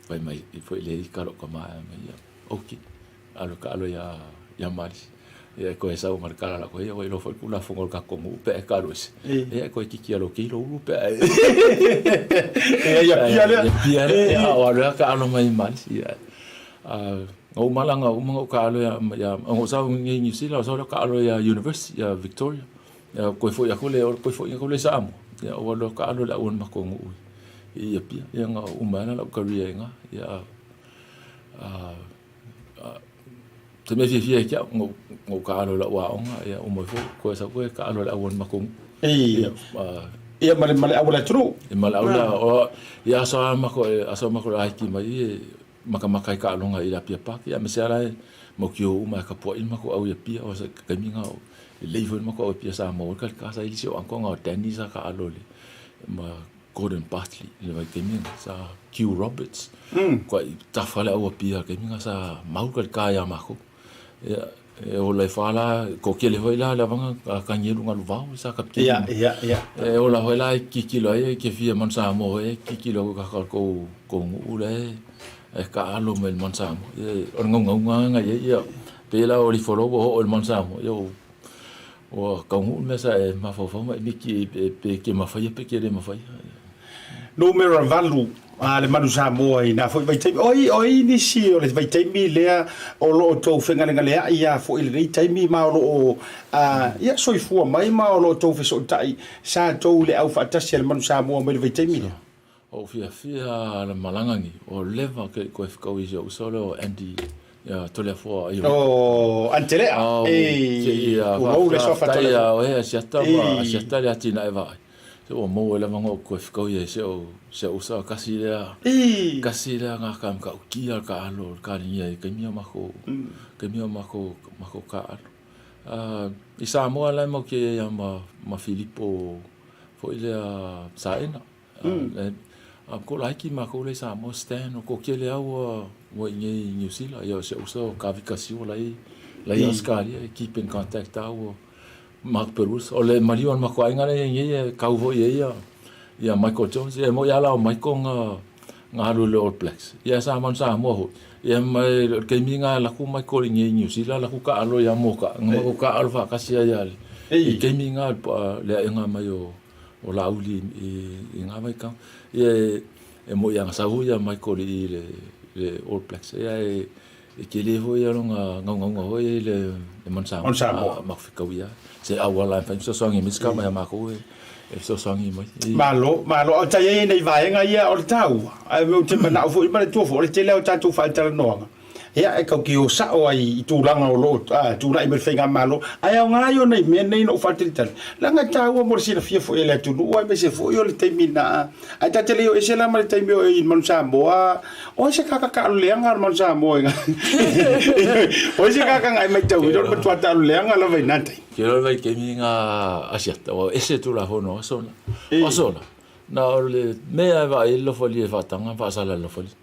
fai mai foi le ika lou tama mai ia okay. Alu kaalo ia ia Malisi. Ia e koe sau ma le kala la koe ia ua iloa foi le Tulafono o le tatou nuu pe a e kalo ese. Ia e koe kiki alo kei lou ulu pe a e Ia ia pia lea. Ia pia lea. Ia o alu kaalo mai i Malisi. Ia na ou malaga uma na ou kaalo ia ia na ou sau nei New Zealand ou sau lea kaalo ia University ia Victoria. Ia koe foi aku le koe foi aku le Samoa. Ia ou alu kaalo le au o le matou nuu i Apia. Ia na uma ai la lau career i ina. Ia te mea fiafia ai ki au, ngou kaalo i lau aoga, ia uma ifo, koe sau koe kaalo i le au o le matou nuu. Ia, ia ma le, ma le au o le atunuu. Ia ma le au la, o, ia aso lava matou, aso lava matou le hiki mai e makamaka i taaloga i Apia Park, ia aemaise lava la e mautio uma e kapua'i le matou au i Apia, o se taimi lena o lelei foi le matou au i Apia sa maua ai le kalika, sa i ai le isi o uncle na o Danny sa taalo i le, ma Gordon Bartley i le vaitaimi lena, sa Q Roberts, matua tafa le au Apia i le taimi lena sa mau le kalika ia makou. Ia, e ola ifo lava la, toatele foi la le avaga a Kanielu Galuvao sa kapiteni. Ia, ia, ia. E ola foi la e kikilo ai e ke fia Manu Samoa foi e kikilo aku i kaka o le tou tou nuu la e e taalo mai i le Manu Samoa. Ia, o le naunauga lava na i ai, ia, pei la o Lifolou ua oo i le Manu Samoa, ia ua Ua taunuu le mea sa e mafaufau ma e miki pe e te mafaia pe e te le mafaia. Numera 8. A le Manu Samoa i na foi vaitaimi. Oi, oi nisi o le vaitaimi lea o lo o tou fegalegalea'i a foi i lenei taimi ma o lo o a, ia, soifua mai ma o lo o tou fesoota'i sa tou le au faatasi a le Manu Samoa mai le vaitaimi lea. Ua ou fiafia le malaga nei, ua leva ke koe whakau i si ou uso lea o Andy ia Toleafoa Ioe. O Antelea, e tulou le suafa Toleafoa. O e asiata ma asiata le atinae vaai. Se ua maua lava nga ou koe whakau i si ou si ou uso kasi lea. Kasi lea nga ka ka ukia ka alo ka ringia i kaimi o mako kaimi o mako mako ka alo. I Samoa la mau ke ia ma ma Filipo foi lea Saena. A ko laiki mākou lei Samoa Stan o ko kele au ua ua i nei i New Zealand ia o si ou uso o Kavika Siua lai lai Australia e keep in contact au o Mark Perus o le maliu o le makou aiga lea i nei e kau foi e ia ia Michael Jones ia e moi a la o Michael nga nga alu i le All Blacks ia sa manu Samoa foi ia ma o le taimi nga alu atu Michael i nei i New Zealand alu atu taalo ia Moka nga matou taalo faatasi ai ia i taimi nga le aega mai o o Laauli i ngā waikau. Ia e moʻi ana sau ia Michael i le le All Blacks. Ia e e tele foi ia lona gaugauga foi i le le Manu Samoa. Manu Samoa. Ma fekau ia. Se auala e mafai ona fesoasoani mai se mai ia makou e e fesoasoani mai. Malo, malo. O tai ai nei vaega ia o le taua. Ae ou te manao foi ma le tua foi, o le tele o tatou faatalanoaga. Ia, e kau ki o sa'o ai i tulaga o lo o tulai mai le faigamalo, ae aoga ai ona i mea nei na ou faatalitali, leaga e taua mo le silafia foi e le atunuu aemaise foi o le taimi na ae ta te le o ese la ma le taimi o i le Manu Samoa, o ai se kaka taalo leaga a le Manu Samoa i o ai se kaka na e matauina o le matua taalo leaga lava i na taimi. Ke loa vaitaimi nga Asiata, ua ese Tulafono o aso la. O aso la, na o le mea e vaai ai le lofolia e faataga ma faasala le lofolia.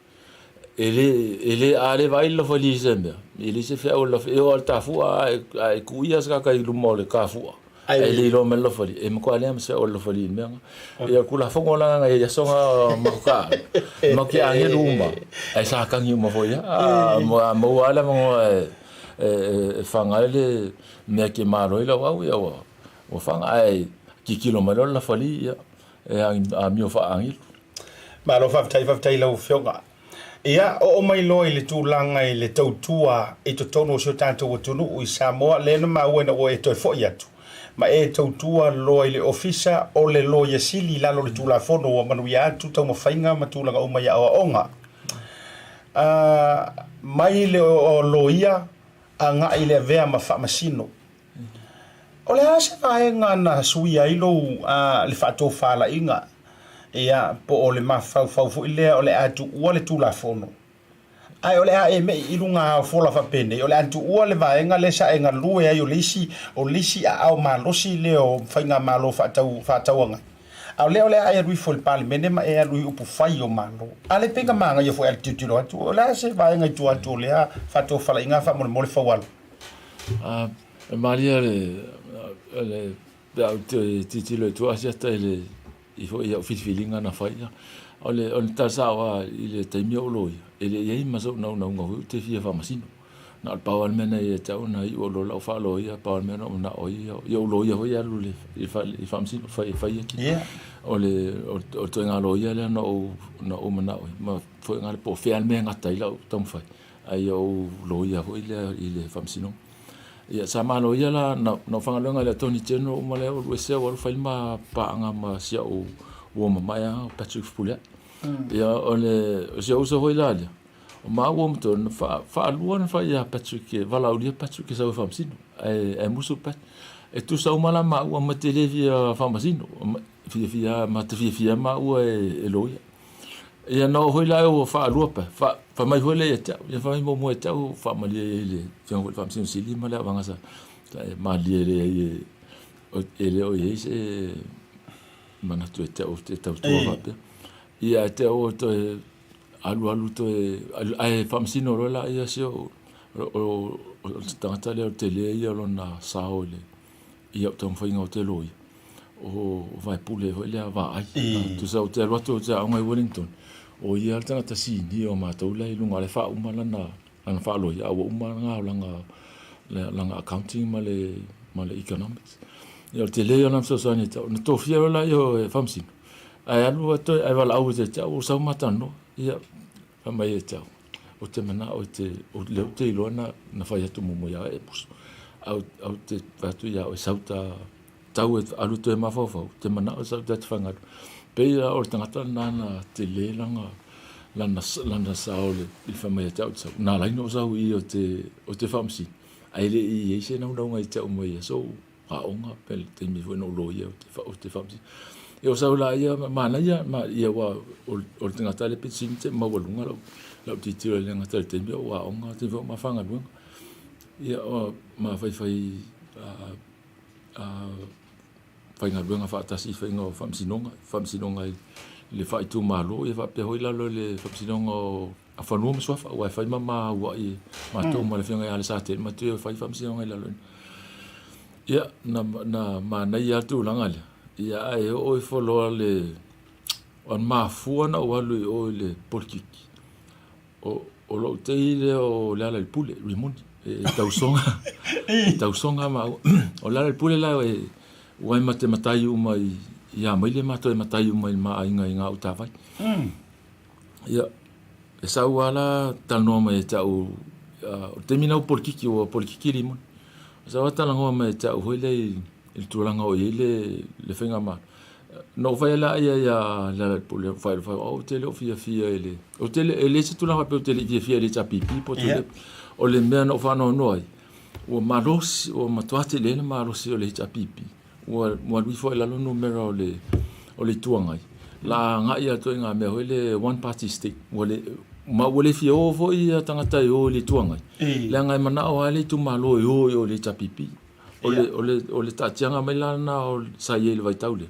E le, e le, a le vaai le lofali i se mea, e leai se feau o le lofali. E oo lava i le tafua a e, a e kuia se kaka i luma o le kafua, ae le iloa mai le lofali, e matua leai ma se feau o le lofali i le mea lena. Ia, o le Tulafono la lena i aso na matou taalo, matou te agelu uma, ae sa tagi uma foi lava. A, a maua lava le avanoa e, e, e faga ai le mea e te malo ai lau au, ia ua, ua faga. Ae tilotilo mai loa le lafali, ia, e amio faa-agelu. Malo faafetai, faafetai i lau Afioga. Ia, oo mai loa i le tulaga i le tautua i totonu o si o tatou atunuu i Samoa, lea na maua ina ua e toe foi atu ma e tautua loa i le Ofisa o le Loia Sili i lalo o le Tulafono ua manuia atu taumafaiga ma tulaga uma i aoaoga. Uh, mai le loia agai i le avea ma faamasino. O le a se vaega na suia ai lou le faatofalaiga, ia, po o le mafaufau foi lea o le a tuua le Tulafono, ae o le a e me'i i luga ao fola faapenei, o le a tuua le vaega lea sa e galue ai o le isi, o le isi aao malosi lea o faigamalo faatau, faatauagai. A o lea o le a e alu ifo i le Palemene ma e alu i upufai o Malo. A le pei na manaia foi a le tilotilo atu, o le a se vaega i tua atu o lea faatofalaiga faamolemole faualo? E malie le le pe a ou toe tilotilo i tua asiata i le i foi au filifiliga na fai ia. O le o le tala sao lava i le taimi o ou loia, e le i ai ma sou naunauga foi ou te fia faamasino. Na o le pau lava le mea na ia te au na iu loa lau faaloia, pau lava le mea na ou manao ai ia ou loia foi alu i le fale i faamasino fai fai atu. O le o le ituaiga loia lea na ou na ou manao ai ma foi le po o fea le mea e gata ai lau taumafai. Ae ia ou loia foi lea i le faamasinoga. Ia, sa ma loia la, na, na ou faigaluega i le Attorney General uma lea, ou alu ese au alu fai le ma paaga ma si au uo mamae lava, o Patrick Fepuleai. Ia, o le, o si ou uso foi la lea, o maua ma tolu, na faa, faalua ona fai ia Patrick, e valaaulia Patrick e sau e faamasino, ae, ae musu Patrick. E tusa uma la maua ma te le fia faamasino, fiafia, ma te fiafia maua e, e loia. Ia na oo foi la ua faalua pe, fa, fai mai foi lea ia te au, ia fai mai muamua ia te au faamalie ai le Afioga foi i le Faamasino Sili ma le Avaga sa, sa e malie lea ai e, e le o i ai se manatu e te au te tautua faapea. Ia e te au o toe alu alu toe, ae faamasino loa la ia si o, o, o, o le tagata lea o le tele ia o lona sao i le, i au taumafaiga o te loia, o Vaepule foi lea vaai. Tusa ou te alu atu ou te aoga i Wellington, o ia le tagata sinia o matou la i luga o la e faauma lana lana faaloia, a ua uma lana lana lana accounting ma le ma le economics. Ia o le tele ia o lana fesoasoani e tau. Na tofia loa la ia e faamasino. Ae alu a toe, ae valaau ia te au, ua sau ma talanoa. Ia, fai mai ia te au, ou te manao e te, o lea ou te iloa na, na fai atu muamua ia oe e musu. Ae ou te fai atu ia oe, sau ta, tau e alu toe mafaufau, te manao e sau ta te faigaluega. Pei la o le tagata lena na tele lana, lana, lana sao i le fai mai ia te au ou te sau. Na ala ai ona ou sau i i ou te, ou te faamasino, ae le i i ai se naunauga ia te au mai aso aoga pe le taimi foi na ou loia ou te faamasino. Ia o sau la ia manaia ma ia aua o le tagata le pito sili te maualuga lau lau tilotilo i le gata i le taimi o ou aoga taimi foi o mafagaluega. Ia o ma faifai faigaluega faatasi i faiga o faamasinoga, faamasinoga i le faaitumalo ia faapea foi lalo i le faamasinoga o a Fanua ma Suafa, aua e fai ma ma auai matou ma le afioga ia Alesatele matou e fai faamasinoga i lalo i ina. Ia, na, na manaia lava le tulaga lea, ia ae oo ifo loa le, o le mafua na ou alu i o i le polikiki, o, o lou tei lea o Lealailepule, Rimoni, e tausoga, e tausoga maua. O Lealailepule la e, ua e mate matai uma i, i Amaile matou e matai uma i le ma aiga i Gautavai. Ia, e sau lava la talanoa mai ia te au, o le taimi lena ua polikiki, ua polikiki Rimoni. E sau lava talanoa mai ia te au foi lea i le tulaga o i ai le, le faigamalo. Na ou fai atu lea ia Lealailepule, ou fai atu, ou te le o fiafia i le, ou te le, e leai se tulaga faapea ou te le i fiafia i le HRPP po o le, o le mea na ou faanoanoa ai, ua malosi, ua matua tele le malosi o le HRPP. Ua alu ifo i lalo numera o le o le Itu Agai, la agai atu i ngā mea foi le one party state. Ua le ma ua le fia o foi ia tagata e o i le Itu Agai. Leaga e manao lava le itumalo e o i o i le HRPP. O le o le o le taatiaga mai la lena o sa i ai i le vaitau lea.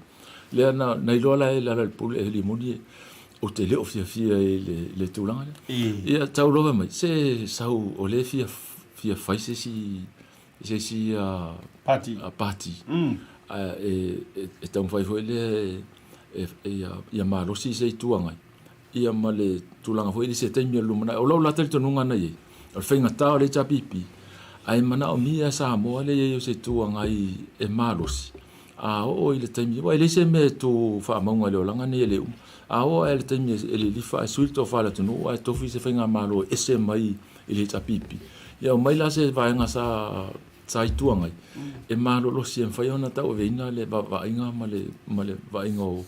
Lea na na iloa la e Lealailepule e Rimoni ou te le o fiafia i le le tulaga lea. Ia tau lava mai se sau o lea e fia fia fai se isi se isi Pati. pati e taumafai foi lea ia malosi se Itu Agai ia ma le tulaga foi lea i se taimi o le lumanai. O lou la talitonuga na i ai, o le faigata o le HRPP, ae manaomia e Samoa le i ai o se Itu Agai e malosi, a oo i le taimi, aua e leai se mea e tu faamauga i le olaga nei e le uma. A oo lava i le taimi e lilifa ae sui le tofa o le atunuu ae tofi se faigamalo e ese mai i le HRPP. Ia omai la se vaega sa sa Itu Agai e malolosi e mafai ona tauaveina le vaaiga ma le ma le vaaiga o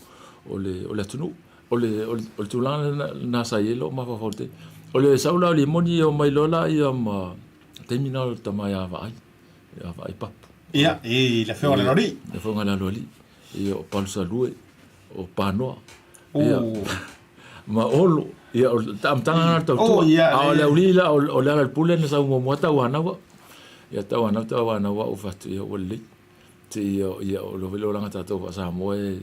o le o le atunuu. O le o le tulaga lena sa i ai lou mafaufau i le taimi. O le sau la o Limoni e omai loa laia ma taimi lena o le tama ia Vaai, ia Vaai Papu. Ia, i le afioga i le Aloalii. Le afioga i le Aloalii. Ia o Palusalue, o Panoa. Ia, ma Olo. Ia, o le amataga lena o le tautua. Oh, ia, A o le aualii la, o Lealailepule na sau muamua tauanau au. Ia, tauanau, tauanau au fai atu, ia ua lelei. Se ia, ia, o le olaga tatou faa-Samoa e,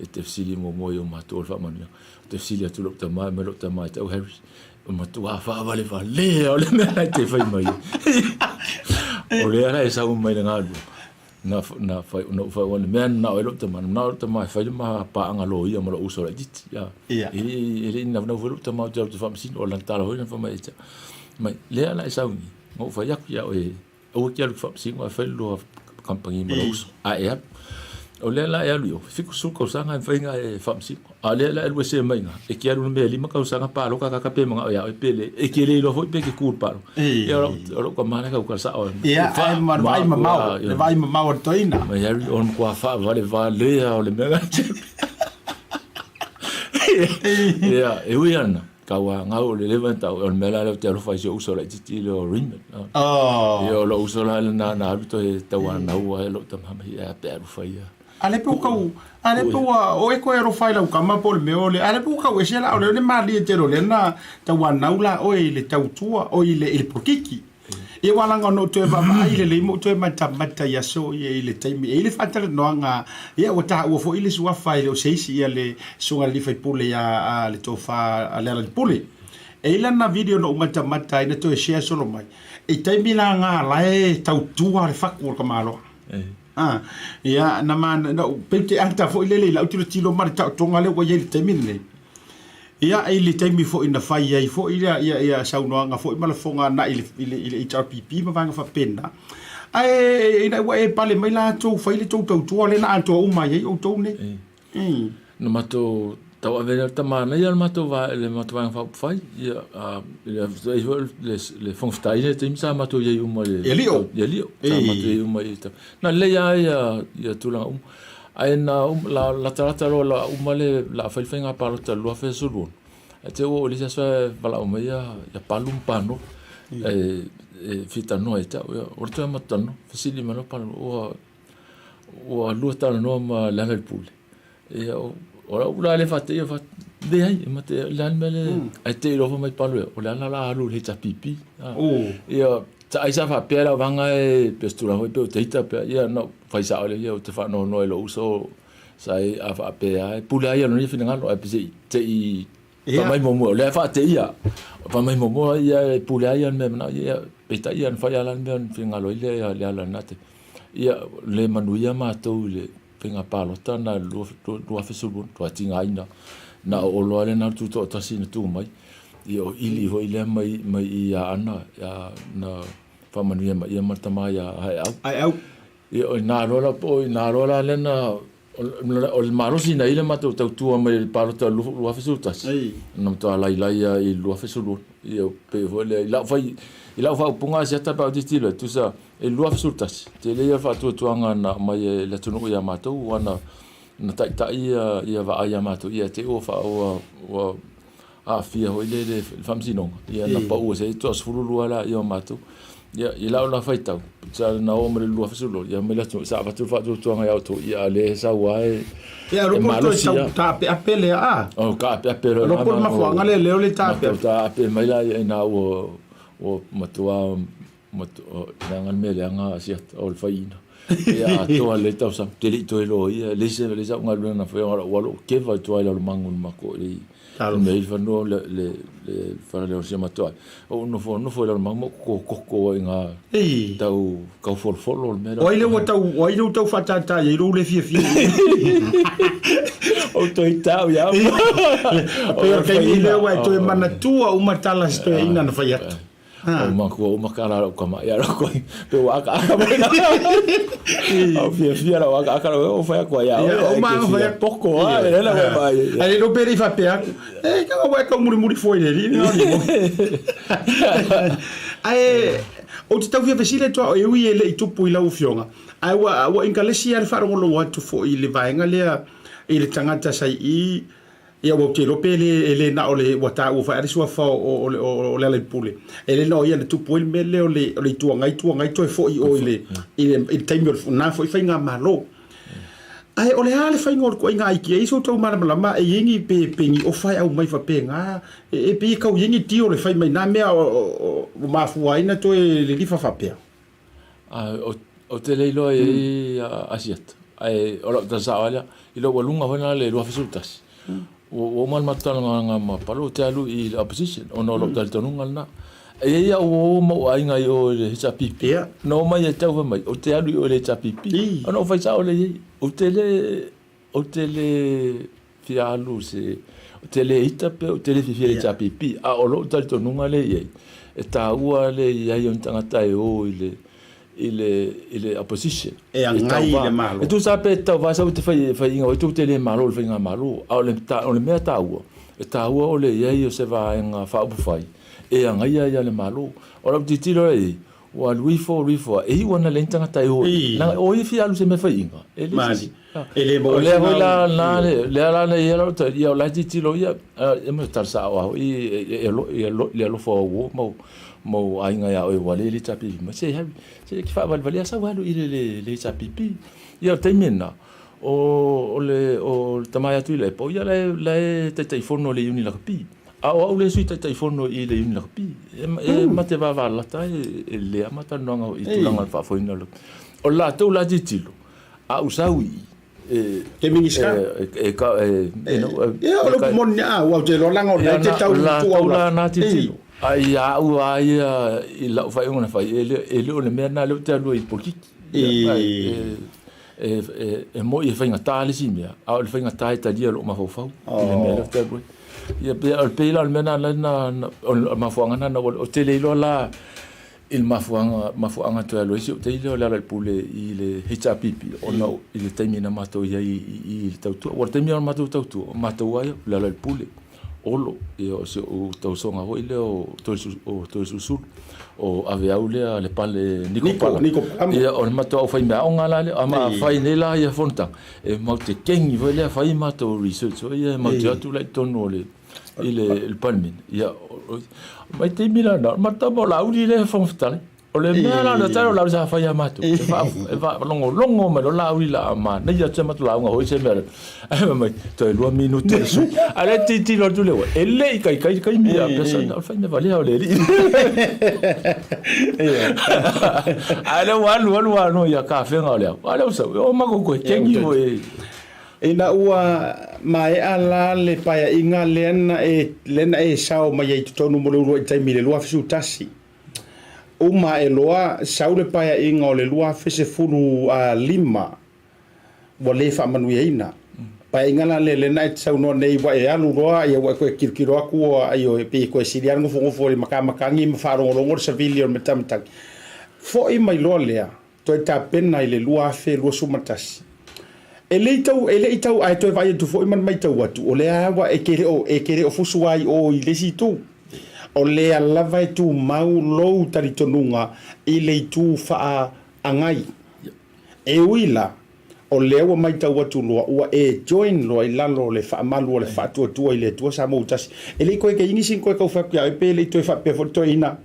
e te fesili muamua i ou matua o le faamanuiaga. Ou te fesili atu i lou tama, mai lou tama e te au Harry, o matua faavalevalea o le mea la e te fai mai ai. O lea la e sau mai le galuega. Na, na fai, na ou fai, o le mea na o ai lou tama, na o lou tama e fai le ma paaga loia ma lou uso laitiiti. Ia. Ia. E, e le i naunau foi lou tama ou te alu te faamasino, o lana tala foi na fai mai ia te au. Mai, lea la e sau nei, na ou fai atu ia oe, aua e te alu i te faamasino ae fai le lua kamupani ma lou uso. A e alu. O lea la e alu i o, 70 tausaga e mafai ona e faamasino. A o lea la e alu ese mai i ina, e te alu i le mea e 5 tausaga palota tagata pe manao ia oe pe le, e te le iloa foi pe e te tu i le palota. Ia, o lou tama lea e tautala sao ai. Ia, ae ma le vaai mamao, le vaai mamao a le toeaina. Mai Harry, o le matua faavalevalea o le mea lena. Ia, e ui lava lena, tau a gau o le leva ona tau, o le mea la lea ou te alofa ai i si ou uso laitiiti lea o Raymond. Ia, o lou uso la lena na alu toe tauanau ai lou tama mai, ae a pe a alu fai ia. A le pe ua kau, a le pe ua, o e koe alofa i lau tama po o le mea o le, a le pe ua kau ese la o le malie tele o lea na tauanau la oe i le tautua, oi i le, i le polokiki. Ia ua laga ona ou toe vaavaai lelei ma ou toe matamata i aso ia i le taimi e i le faatalanoaga, ia ua taua foi le suafa e le o se isi ia le Susuga i le Alii Faipule ia a le Tofa a Lealailepule. E i lana video na ou matamata ai na toe share solo mai, i taimi la nga la e tautua le fatu o le tamaloa. A, ia, na ma, na ou, pei te ata foi lele i lau tilotilo ma le taotoga lea ua i ai i le taimi lenei. Ia, i le taimi foi na fai ai foi ia, ia, ia saunoaga foi ma lafoga agai i le, i le, i le HRPP ma vaega faapena. Ae, ina ua e pale mai la tou fai le tou tautua lea na atoa uma ai ai outou nei. Na matou tauave lea o le tamanaia o le matou le matou Vaega Faaupufai, ia, le le Fofoga Fetalai i lea taimi sa matou i ai uma i le I Alio. I Alio. Sa matou i ai uma i Na lelei lava ia tulaga uma. Ae na latalata loa la uma le la fai le faiga palota i le 2016, ae te i ua oo i le isi aso ae valaau mai ia Palu ma Pano e fia talanoa ia te au. O le toe matou talanoa, fesili mai loa Palu, ua ua lua talanoa ma Lealailepule. Ia, o lau la le faateia, fai atu, leai, e mate, o le a le mea lea, ae te i loa fai mai Palu ia, o le ala la alu i le HRPP. Ia, ai sa faapea lau vaga e, pe o se tulaga foi pe o te ita pea, ia na ou fai sao lea, ia ou te faanoanoa i lou uso, sa e, a faapea lava, e pule lava ia i lona ia finagalo, ae se i, se i fai mai muamua, o lea e faateia, fai mai muamua, ia e pule lava ia i le mea e manao i ai, ia, peitai ia na fai lava la le mea na finagalo ai Leala i lena taimi. Ia, le manuia matou i le faiga palota na 2016, ua tigaina. Na o Olo lava lea na tutoatasi na tu mai. Ia o Ili foi lea mai, mai i Aana, ia, na faamanuia mai ia ma le tama ia Haeau. Haeau. Ia o ina loa la, o ina loa la lea na, o le malosi na i le matou tautua mai le palota 2011, na matua lailai lava i le 2016. Ia pei foi lea, i lau fai, i lau faaupuga asiata pe a ou tilotilo ai, tusa, I le 2011, tele ia faatuatuaga na aumai e le atunuu ia matou, aua na, na taitai ia, ia vaai ia matou, ia te i ua, faa, ua, ua aafia foi le, le, le faamasinoga, ia na pau ese ai toa 12 laia o matou. Ia, i lau la faitau, sa na oo mai le 2012, ia mai le atunuu, sa avatu le faatuatuaga ia outou, ia a o lea e sau lava e, Ia, e lopo le toe malosi tau lava. taapeape lea, a? O, taapeape loa i Lopo le mafuaaga lea lea o le taapeape. Matou taape mai la ia ina ua, ua matua Leaga le mea leaga Asiata, o le faiina. Ia atoa lelei tausaga, ou te le i toe loia, e leai se, leai sau galuega na faia, ua lou keva i tua i Lalomanu i le matou i le mea i le fanua le le le fale o si o matou aiga. Ou nofo nofo i Lalomanu ma ou totokoko ai i ina tau tau folofolo le mea lea. O ai lea ua tau, o ai lea ua tau faatata i ai lou le fiafia? Ou toe tau ia au. Pei o le taimi lea ua e toe manatua uma tala a si toeaina na fai atu. O matua uma ka la lau kama ia lau koi pe ua aka aka mai na. Au fiafia lau aka aka lau o fai atu ai au. O ma o fai poko a le la mai. Ai no peri fa pe aku. E ka wa ka muri muri foi le ni no ni. Ai o te tau fia fesili atu au e ui e le i tupu i lau afioga. Ae ua ua inkalesi lava le faalogologo atu foi i le vaega lea i le tagata sa i i Ia, ua ou te iloa pe le, e le na o le, ua taua foi lava le suafa o, o, o, o Lealailepule. E le na o ia na tupu ai le mea lea o le, o le Itu Agai, Itu Agai toe foi i o i le, i le, i le taimi o le, na foi faigamalo. Ae o le a le faiga o le ituaiga aiki? E i ai so outou malamalama e i ai ni, pe, pe ni ofa e aumai faapena, e, e pei e tau i ai ni deal e fai mai na mea o, o, o mafua ai na toe lilifa faapea? Ou te le iloa i ai Asiata, ae o lau tala sao lava lea, i lou aluga foi lena i le 2011, ua uma le matou talanoaga ma Palo ou te alu i le opposition ona o lou talitonuga lena. E i ai au uo ma ou aiga i o i le HRPP, na omai ia te au fai mai, ou te alu i o i le HRPP, ona ou fai sao lea i ai, ou te le Ou te le fia alu i se, ou te le ita pe ou te le fiafia i le HRPP, a o lou talitonuga lea i ai, e taua le i ai o ni tagata e o i le, i le, i le opposition. E agai i le Malo. E tusa pe tauva sau te fai faiga oi tou te le malo i le faigamalo, a o le, o le mea taua, e taua o le i ai o se vaega faaupufai e agaia ia le Malo. O lau tilotilo la i ai, Ua alu ifo, alu ifo a, e iu ana leai ni tagata e o i. Leaga o ia fia alu i se mea faiga, e leai se isi. E le maua O lea foi la, na le, lea la na i ai lau tali, ia o la e tilotilo ia, e ma tala sao lava foi e, e, le alofa o au uo ma ou, ma ou aiga ia oe ua le i le HRPP mai, se alu, se e te faavalevalea sau alu i le, le, le HRPP. Ia o le taimi lena, o, o le, o le tama ia Tuilaepa, o ia la e, la e Taitaifono i le Iuni Lakapi. A o au le Sui Taitaifono i le Iuni Lakapi, e ma te vavalalata e lelei lava ma talanoaga i tulaga o le faafoeina o le O le latou la tilotilo, a ou sau i i, Te Minisita? E, e, you know, Ia, o le upu moni, a, ua ou te iloa leaga o lena e te tau tuu au latou la na tilotilo. A ia au lava ia i lau faaiuga na fai, e le o le mea lena lea ou te alu ai i le polokiki. E moni e faigata le isi mea, a o le faigata e talia lou mafaufau i le mea lea ou te alu ai. Ia, pei o le pei la o le mea lena, o le mafuaaga lena na ou alu ai. Ou te le iloa la I le mafuaaga, mafuaaga toe alu ai si ou tai lea o Lealailepule i le HRPP ona i le taimi na matou i ai i i le tautua. Aua o le taimi o le matou tautua, o matou lava ia, o Lealailepule, Olo, ia o si ou tausoga foi lea o Toeolesulusulu, o Aveau lea Lepale Niko Niko, Niko Palamo. Ia, o le matou aufaimeaaoga la lea. A ma fai nei la ia fonotaga, e matou te kegi foi lea fai matou research foi ia, matou te o atu la i totonu o le i le Palemene. Ia, mai taimi la na, ma tama o Laauli lea e Fofoga Fetalai. O le mea la na tau Laauli sa fai ia matou. E faalogologo mai loa Laauli la a manaia atu si a matou lauga foi se mea. Ae fai mai, toe 2 minute o le sui. A lea e tilotilo atu le uae, e le i taitai le taimi a Pesa, o le fai mea valea o le alii. A lea ua alu alu lava ia kafega o le ao. A lea ua sau, e o matou toe kegi foi. Ina ua maea la le paeaiga lea na e, lea na e sao mai ai i totonu mo le uluai taimi i le 2011, uma ae loa sau le paeaiga o le 2015 ua le faamanuiaina. Paeaiga la lea, lea na e saunoa nei ua e alu loa, ia ua e toe tilotilo atu ua, ioe, pei e toe sili lava le nofonofo i le matamatagi ma faalogologo le savili o le matamatagi. Foi mai loa lea, toe tapena i le 2021. E le i tau, e le i tau, ae toe vaai atu foi ma le matau atu, o lea lava e te le o, e te le o fusu lava i o i le isi itu. O lea lava e tumau lou talitonuga i le itu faaagai. E ui la, o lea ua matau atu loa, ua e join loa i lalo o le faamalu o le faatuatua i le Atua Samoa ua tasi. E le i toe kei nisi na toe tau fai atu ia oe pe le i toe faapea foi le toeaina,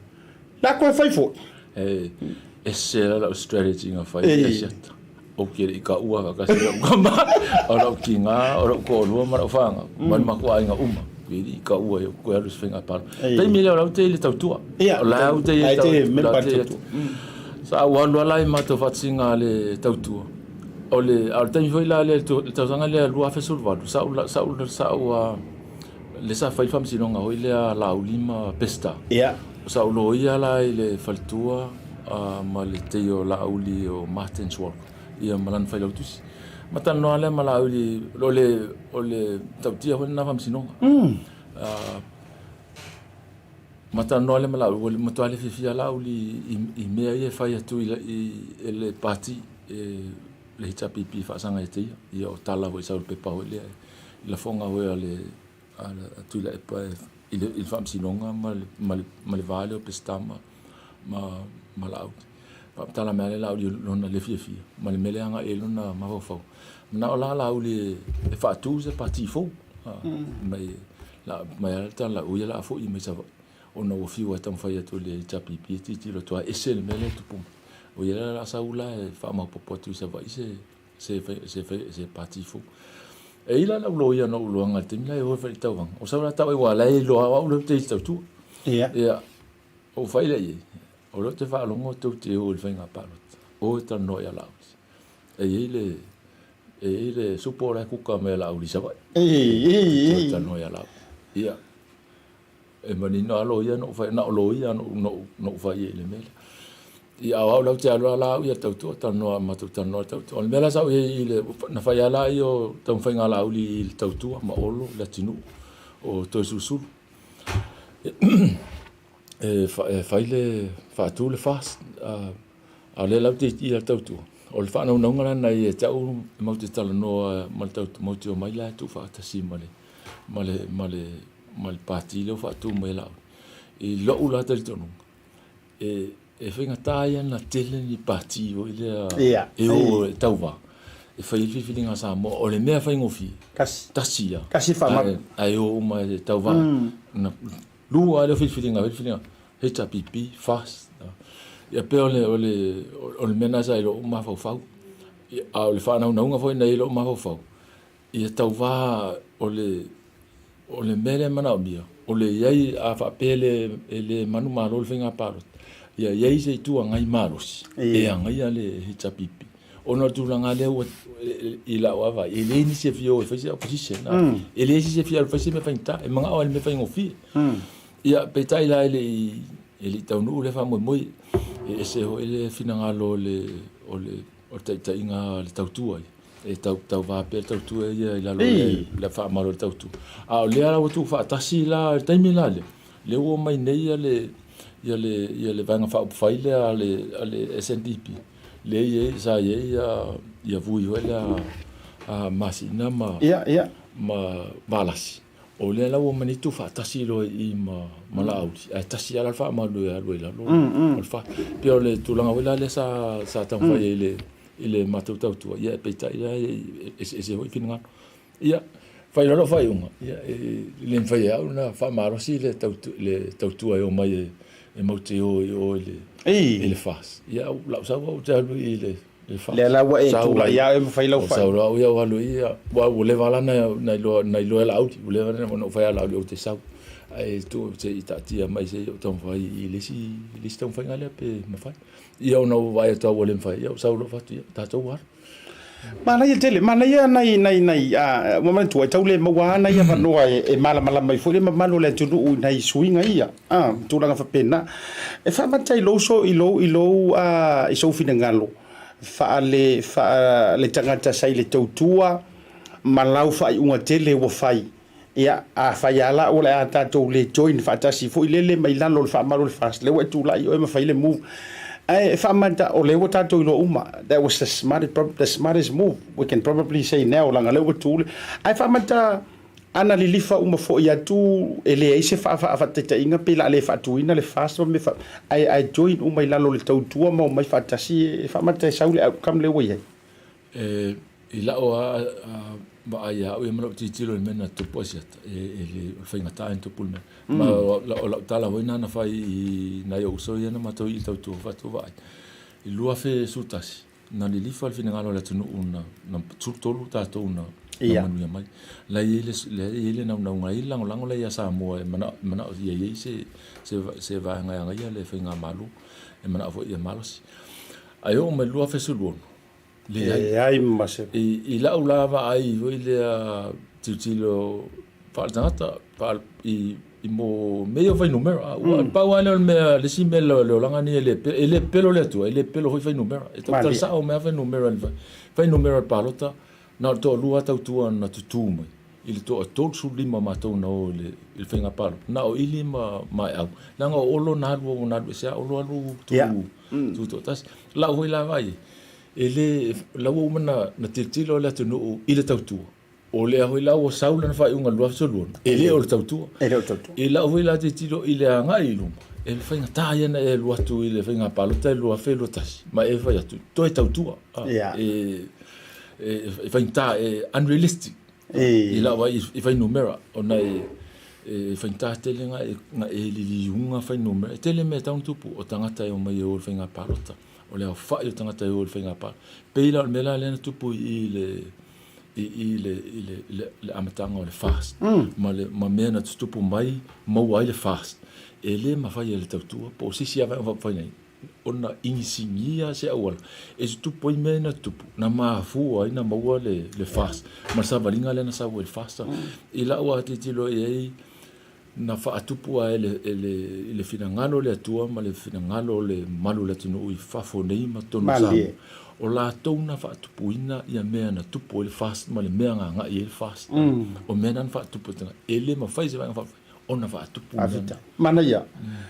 Le a toe fai foi. E ese la lau strategy na fai i Asiata. Ou te le i taua faatasi lau tama, o lau tina, o lou toalua ma lau fanau, ma le matou aiga uma. Ou te le i taua i ou toe alu i se faiga palota. Taimi lea o la ou te i le tautua. O la ou te i le tautua. Sa ou alu lava la i matou faatasiga a le tautua. O le, a o le taimi foi la lea, le tausaga lea 2018, sa ou, sa ou, sa ou, lea sa fai le faamasinoga foi lea a Laauli ma Peseta. Ia. Sa ou loia la i le faletua ma le teio o Laauli o Martin Schwalk ia ma lana failautusi. Ma talanoa lea ma Laauli, o le, o le tautia foi lena faamasinoga. Ma talanoa lea ma Laauli, ua matua le fiafia Laauli i mea ia e fai atu i le pati e le HRPP faasaga ia te ia. Ia o tala foi sau i le pepa foi lea, i lafoga foi a le a Tuilaepa i le faamasinoga ma le va lea o Peseta ma Laauli. Faamatala mai lava Laauli i lona le fiafia ma le mea lea e agai i ai lona mafaufau. Manao la Laauli e faatu se pati fou. Mai mai lava le tala, o ia o le a foi mai Savaii ona ua fiu lava e taumafai atu e le HRPP e tilotilo atu lava e ese le mea lea e tupu mai. O ia la o le a sau la e faamaopoopo atu i Savaii se se pati fou. E i la lau loia na ou iloaga i le taimi la e o e fai i le tauvaga. O sau la tau ai ua la e iloa o au lea ou te i le tautua. Ia. Ia, ou fai lea i ai, o lea ou te faalogo tou te o i le faiga palota, o e talanoa ia Laauli. E i ai le, e i ai le supo la e kuka mai a Laauli i Savaii. Ei, ei. Talanoa ia Laauli. Ia. E manino lava loia na ou fai, na o loia na ou fai ai i le mea lea. Ia a o au la ou te alu lava la au ia tautua, talanoa, matou talanoa i le tautua. O le mea la sa ou i ai i le, na fai lava la ia o taumafaiga a Laauli i le tautua ma Olo, Leatinuu, o Toeolesulusulu. E fai le, faatu le FAST, a o lea la ou te i le tautua. O le faanaunauga la lena ia te au, matou te talanoa ma le tautua, matou te omai la e tuufaatasi ma le, ma le, ma le, ma le pati lea ua faatu mai e Laauli. I lou la talitonuga, e, e faigata ia ona tele ni pati foi lea e o e tauva e fai ai le filifiliga a Samoa. O le mea faigofie, tasi, tasi ia. Tasi faamalu. Ae o uma e tauva. Na lua lava lea o filifiliga, filifiliga HRPP, FAST. Ia pei o le, o le, o le mea lena sa i lou mafaufau. A o le faanaunauga foi na i lou mafaufau, Ia tauva o le o le mea lea e manaomia, o le i ai, a faapea e le, e le manumalo le faiga palota, ia i ai se Itu Agai malosi e agaia le HRPP. Ona o le tulaga lea ua, i lau lava vaai, e leai nisi e fia o e fai se opposition, e leai se isi e fia alu e fai se mea faigata, e manao lava i le mea faigofie. Ia, peitai la e le i, e le i taunuu lea faamoemoe, e ese foi le finagalo o le, o le, o le taitaiga a le tautua ia. E tau, tauva pea le tautua ia i lalo o le faamalo o le tautua. A o lea la ua tuufaatasi la i le taimi la lea, lea ua omai nei ia le, Ia le ia le Vaega Faaupufai lea a le a le SNDP, lea i ai sa i ai ia ia vui foi lea a Masina ma Ia, ia. ma Valasi. O lea la ua manatu faatasi loa i i ma ma Laauli, ae tasi lava la le faamalu e alu ai i lalo o le FAST. Pei o le tulaga foi la lea sa sa taumafai ai i le i le matou tautua, ia peitai la e eseese foi finagalo. Ia, fai loa lau faaiuga, ia, e le mafai e au ona faamalosi le, le tautua e omai e, e matou te o i o i le, i le FAST. Ia, lau sau au te alu i le, le FAST. Lea la ua e tulai lava oe ma fai lau faaiuga. Sau loa au ia ou alu i, ia, ua, ua leva la na, na iloa, na iloa e Laauli, ua leva ona ou fai ia Laauli ou te sau. Ae tuu se i taatia mai se i ou taumafai i le isi, le isi taumafaiga lea pe mafai. Ia ona ou vaai atu lava ua le mafai, ia ou sau loa fai atu, ia, tatou alu. Manaia tele, manaia nai, nai, nai, a, ua manatua, e tau le maua lava nai avanoa e, e malamalama ai foi le mamalu o le atunuu i nai suiga ia, a, tulaga faapena. E faamata i lou so, i lou, i lou, a, i sou finagalo, faale, faale tagata sa i le tautua ma lau faaiuga tele ua fai. Ia, afai lava la o le a tatou le join faatasi foi lele mai lalo o le faamalu o le FAST, lea ua e tulai oe ma fai le move. Ae faamata, o lea ua tatou iloa uma, that was the smartest, the smartest move we can probably say now, leaga o lea ua tu le... Ae faamata, ana lilifa uma foi atu, e leai se faataitaiga pe o le a le faatuina le FAST ma mea faapea, ae, ae join uma i lalo o le tautua ma omai faatasi, e faamata e sau le outcome lea ua i ai. E, i la'u a, a vaai ia au ia ma la'u tilotilo i le mea na tupu Asiata, e, e le, o le faigata ona tupu le mea. Ma o, o la'u tala foi lena na fai i nai o'u uso ia na matou i tautua faatu vaai. I 2011, na lilifa le finagalo o le atunuu na, na 13 tatou na, na manuia mai. La e i ai le, la e i ai le naunauga, e i ai le lagolago la ia Samoa e mana'o, mana'o ia i ai se, se, se vaega e agaia le faigamalo, e mana'o foi ia malosi. Ae oo mai i le 2016, Leai. Leai ma se. I, i la'u la vaai foi lea tilotilo faaletagata, faa, i, i mo mea ia o fuainumera. Ua pau lava lea o le mea, le isi mea le olaga lenei e le, e le pepelo le Atua, e le pepelo foi fuainumera. E tautala sa'o mai lava fuainumera i le, fuainumera o le palota, na o le toalua lava tautua na tutū mai i le toa 35 o matou na o i le, i le faiga palota, na o Ili ma, ma Aeau. Leaga o Olo na alu, na alu ese lava Olo alu tu, tu toatasi. La'u foi la vaai, E le, la ua uma na, na tilotilo le atunuu i le tautua. O lea foi la ua sau lana faaiuga i le 2016, e le o le tautua. E le o le tautua. I lau foi la tilotilo i le agai i luma, e faigata ia ona e alu atu i le faiga palota i le 2021, ma e fai atu, toe tautua. Yeah. E, e, e faigata, e unrealistic. I lau vaai i fuainumera, ona e, e faigata tele na e, na e liliuga fuainumera. E tele mea e tatau ona tupu, o tagata e omai e o i le faiga palota. O le aofai o tagata e o i le faiga palota. Pei la o le mea la lea na tupu i le i i le i le le, le amataga o le FAST ma le ma mea na tutupu mai maua ai le FAST. E le mafai e le tautua po o se isi lava vaega faaupufai nei ona igisigia se auala e tutupu ai mea na tutupu na mafua ai na maua le le FAST ma le savaliga lea na sau ai le FAST. I la'u lava tilotilo i ai Na faatupu lava e le, e le, i le finagalo o le Atua ma le finagalo o le mamalu o le atunuu i fafo nei ma totonu o Samoa, o latou na faatupuina ia mea na tupu ai le FAST ma le mea na agai ai le FAST. O mea na na faatupu e tagata. E le mafai se vaega faaupufai ona faatupu mea na. Manaia.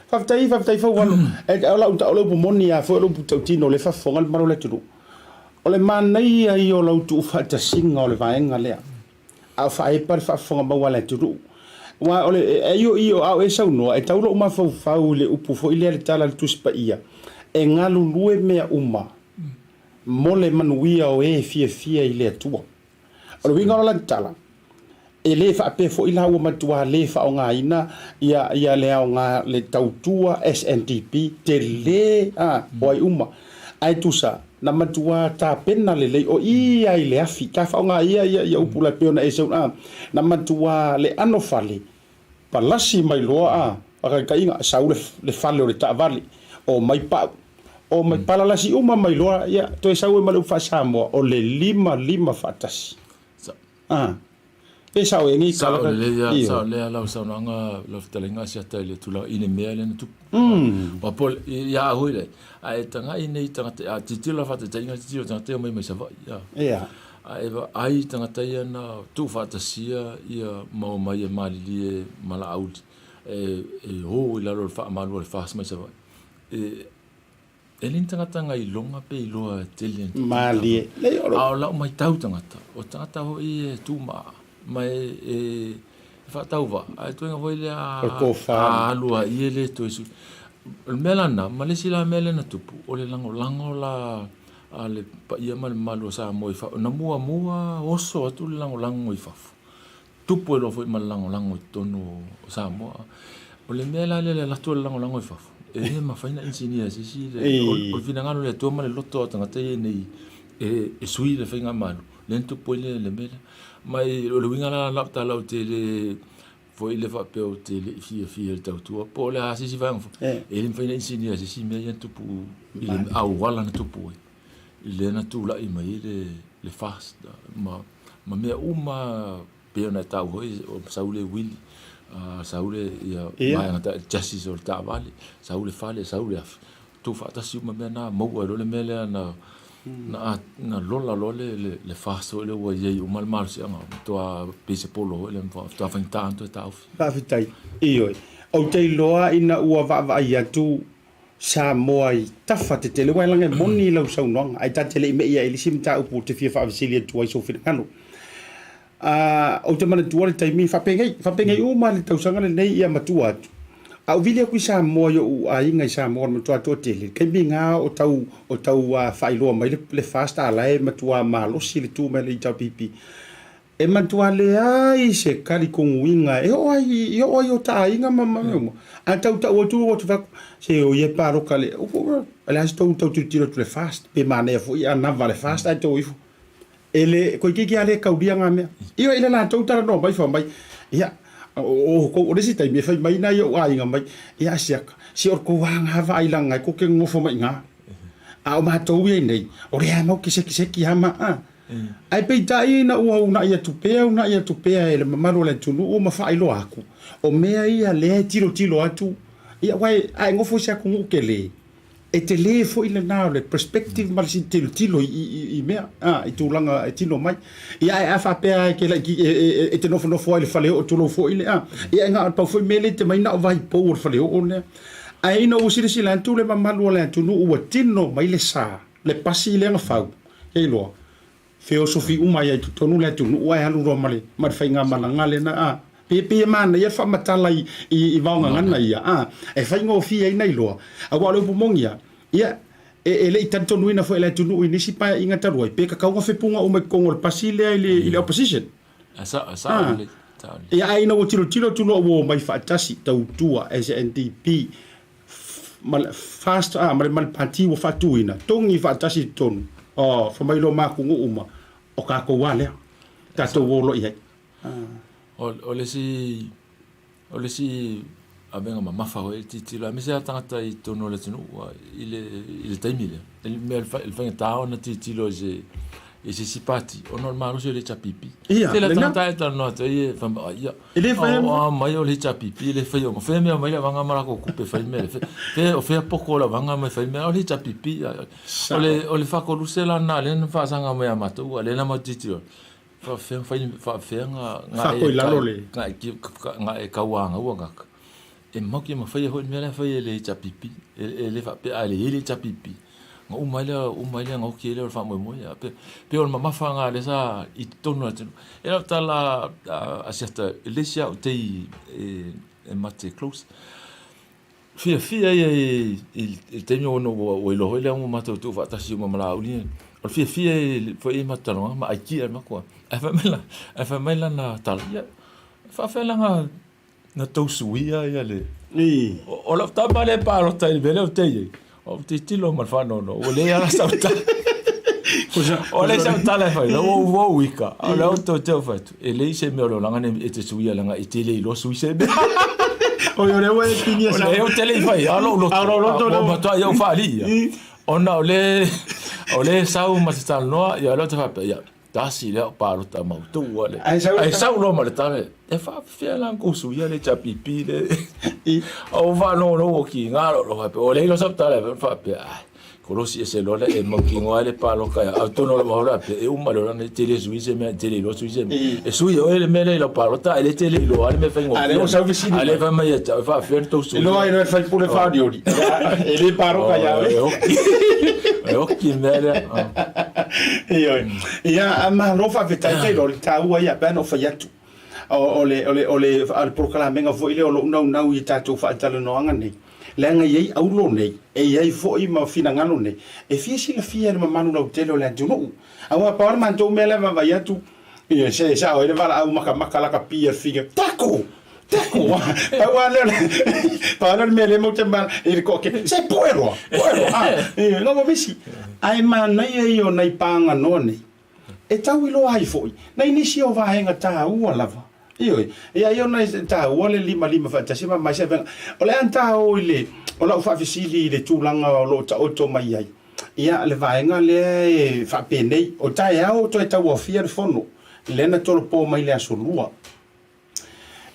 Faafetai, faafetai Faualo. E, o lau, o le upu moni lava foi o le upu tautino o lea e faafofoga le mamalu o le atunuu. O le manaia ia o lau tuufaatasiga o le vaega lea. a o faaepa le faafofoga maua a le atunuu. Aua o le, e io io a o e saunoa, e tau lou mafaufau i le upu foi lea le tala a le Tusi Paia, e galulue mea uma mo le manuia o e fiafia i le Atua. O le uiga o lana tala, e le faapea foi la ua matua le faaaogaina ia, ia le aoga le tautua SNDP, tele a, o ai uma. Ae tusa, Na matua tapena lelei o ia i le afi. Ka faaaoga ia ia ia upu la e pei ona e seu a. Na matua le ano fale, palasi mai loa a, faakaikaiga, sau le, le fale o le taavale, o mai pau, o mai palalasi uma mai loa, ia, toe sau ai ma le upu faa-Samoa, o le limalima faatasi. A. Pe sao e nei tala. Sao lelei ia, sao lelei ia lau saunoaga, lau fetalaiga Asiata i le tulaga i le mea lea na tupu. Aua po o le, ia au foi lea, a e tagai nei tagata, a tilotilo la faataitaiga, tilotilo i tagata ia omai mai Savaii, a. Ia. A e vaai i tagata ia na tuufaatasia ia ma omai e malilie ma Laauli. e o i lalo o le faamalu a le FAST mai Savaii. E e le ni tagata na iloga pe iloa tele Malie. Lei o A o lau matau tagata, o tagata foi e tumaa ma e faatauvaa, ae toega foi lea a alu a ia le toe sui. O le mea lana, ma le isi la mea lea na tupu, o le lagolago la a le paia ma le mamalu o Samoa i fafo. Na muamua oso atu le lagolago i fafo. Tupu ai loa foi ma le lagolago i totonu o Samoa. O le mea la lea le alu atu o le lagolago i fafo, e le mafai ona inisinia e se isi le, o le finagalo o le Atua ma le loto o tagata ia nei e sui le faigamalo, lea na tupu ai le mea lea. Ma o le uiga la lau tala ou te le foi le faapea ou te le i fiafia i le tautua po o le a se isi vaega foi, e le mafai ona inisinia e se isi mea ia na tupu i le auala na tupu ai, i lea na tulai mai ai le FAST ma mea uma pei ona e taua foi, sau le uili, sau le vaega chassis o le taavale, sau le fale, sau le afi, tuufaatasi uma mea na, maua ai loa le mea lea na na lola loa le FAST foi lea ua i ai uma le malosiaga, matua pei se polo foi lea, matua faigata ona toe taofi. Faafetai. Ioe. Ou te iloa ina ua vaavaai atu Samoa i tafa tetele, aua e laga e moni lau saunoaga, ae ta te le i me'i ai i le isi mataupu ou te fia faavesili atu ai sou finagalo. Ou te manatua le taimi faapenei, faapenei uma le tausaga lenei ia matua atu. A ou vili atu i Samoa i ou aiga i Samoa o le matua toatele, le taimi na o tau o tau faailoa mai le FAST a la e matua malosi le tu mai le HRPP. E matua leai se talitonuina e oo ai e oo ai o ta aiga ma ma mea uma. A tautau atu ua fai atu, se o ia e paloka le, o le a se tou tau tilotilo atu i le FAST, pe manaia foi a nava le FAST ae tou ifo. E le, toeitiiti lava le taulia na mea. Ia, i le latou talanoa mai fai mai, ia, o outou, o le isi taimi e fai mai nai ou aiga mai, ia Asiata, se o le tou lava na vaai leaga e tou te nonofo mai i ina. A o matou ia i nei, o lea lava matou te sekiseki lava ma, a. Ae peitai ina ua uunai atu pea, uunai atu pea e le mamalu o le atunuu ma faailoa atu, o mea ia lea e tilotilo atu, ia, aua a e nofo i se atunuu tele, E tele foi lena o le perspective ma le tilotilo i mea, i tulaga e tino mai. Ia ae a faapea e te laiti, e te nofonofo ai i le faleoo tulou foi le, ia e na o le pau foi mea lea e te mai na o vahi pou o le faleoo lea. Ae ina ua silasila atu le mamalu o le atunuu ua tino mai le sa, le pasi lea na fau, e iloa, feosofi uma ai i totonu le atunuu ae alu loa ma le ma le faigamalaga lena a. Pe pei e manaia le faamatala i i vaogagana ia a, e faigofie ai na iloa. Aua o le upu moni a, ia e e le i talitonuina foi e le atunuu i nisi paeaiga talu ai, pe tatau ona fepuga uma i totonu o le pasi lea i le i le opposition. A, ia ae ina ua tilotilo atu loa ua omai faatasi, tautua, SNDP, ma le FAST a ma le ma le pati ua faatuina, togi faatasi i totonu, oh, fai mai loa ma atunuu uma, o tatou lava lea, tatou o loa i ai. O le isi, o le isi avega mamafa foi e tilotilo, aemaise lava tagata i totonu o le atunuu i le, i le taimi lea, i le mea, i le faigata ona tilotilo i se, i se isi pati, ona o le malosi o le HRPP. Ia, Tele tagata e talanoa atu ai e fai mai, ia, E le fai o a mai o le HRPP e le fai o fea mea mai le avaga ma lakou kupe fai mea fe o fea poko o le avaga mai fai mea o le HRPP o le o le fakoluse la na lea na faasaga mai a matou a lea na matou tilotilo faafefea fai faafefea nga nga e lalo le nga e kauagaua ngaka e mau ke mafai foi le mea la fai e le HRPP e le faapea a le i le HRPP Nga uma ai lea, uma ai lea, nga oki ai lea o le faamoemoe. A pe, pe o le mamafa nga lea sa i totonu o le atunuu. E lau tala a Siata, e le isi au tei e, e mate close. Fiafia ia i, i, i le taimi ona ua, ua iloa foi lea ua matou tuufaatasi uma ma Laauli. O le fiafia i foi i matou talanoaga ma aikia e matou. Ae fai mai la, ae fai mai lana tala, ia, faafefea la nga na tou suia ia le o lau tama lea e palota i le mea lea ou te i ai ou tilotilo ma le faanoanoa ua leai lava sau tala o leai sau tala e fai ua ua uika o lea ou toe tau fai atu e leai se mea o le olaga nei e te suia leaga e te le iloa sui se mea Oi, o lea ua e pinia o lea ou te le i fai a lou loto A lou loto ua matua ia ou faalii ia ona o le o le sau ma te talanoa ia o lea ou te faapea ia Tasi lea o palota mautu a le. Ae sau loa ma le tala, e faapefea la ona kou suia le HRPP le. Ou faalogologo ki ngā lou faapea, ua leai loa sau tala e faapea, ai, Kolosi ese loa lea e mautinoa ai le paloka ia au tonu o lau aho faapea e uma le olaga e te le sui se mea e te le iloa sui se mea. E sui e oe le mea lea i lau palota ae le te le iloa le mea faigofie. A lea ua sau fesili A lea fai mai ia te au e faafefea ona tou sui. Iloa iloa e le faipule faaolioli e le paloka ia oe. E oki. E oki le mea lea. Ioe. Ia, malo faafetai Taylor, o le taua ia, pei ona ou fai atu. O le, o le, o le, o le polokalamega foi lea o lou naunau i tatou faatalanoaga nei, leaga e i ai aulo nei, e i ai foi ma finagalo nei, e fia silafia e le mamalu lautele o le atunuu. Aua pau lava le matou mea lea e vaavaai atu, ia, se sao ai le valaau makamaka lakapi a le figa, Tako! Tako! Pau lava lea o le, pau lava lea o le mea lea matou te i le toatele, se poe loa, poe loa, a, ia, lava visi. Ae manaia ia o nai paganoa nei, E tau iloa ai foi nai nisi o vaega taua lava. Ioe, e ai ona e taua le limalima faatasi ma mai se avega. O le a ta o i le, o lau faafesili i le tulaga o lo o taoto mai ai, ia, le vaega lea e faapenei, o taeao toe tauaofia le fono, lea na tolopo mai le Aso Lua.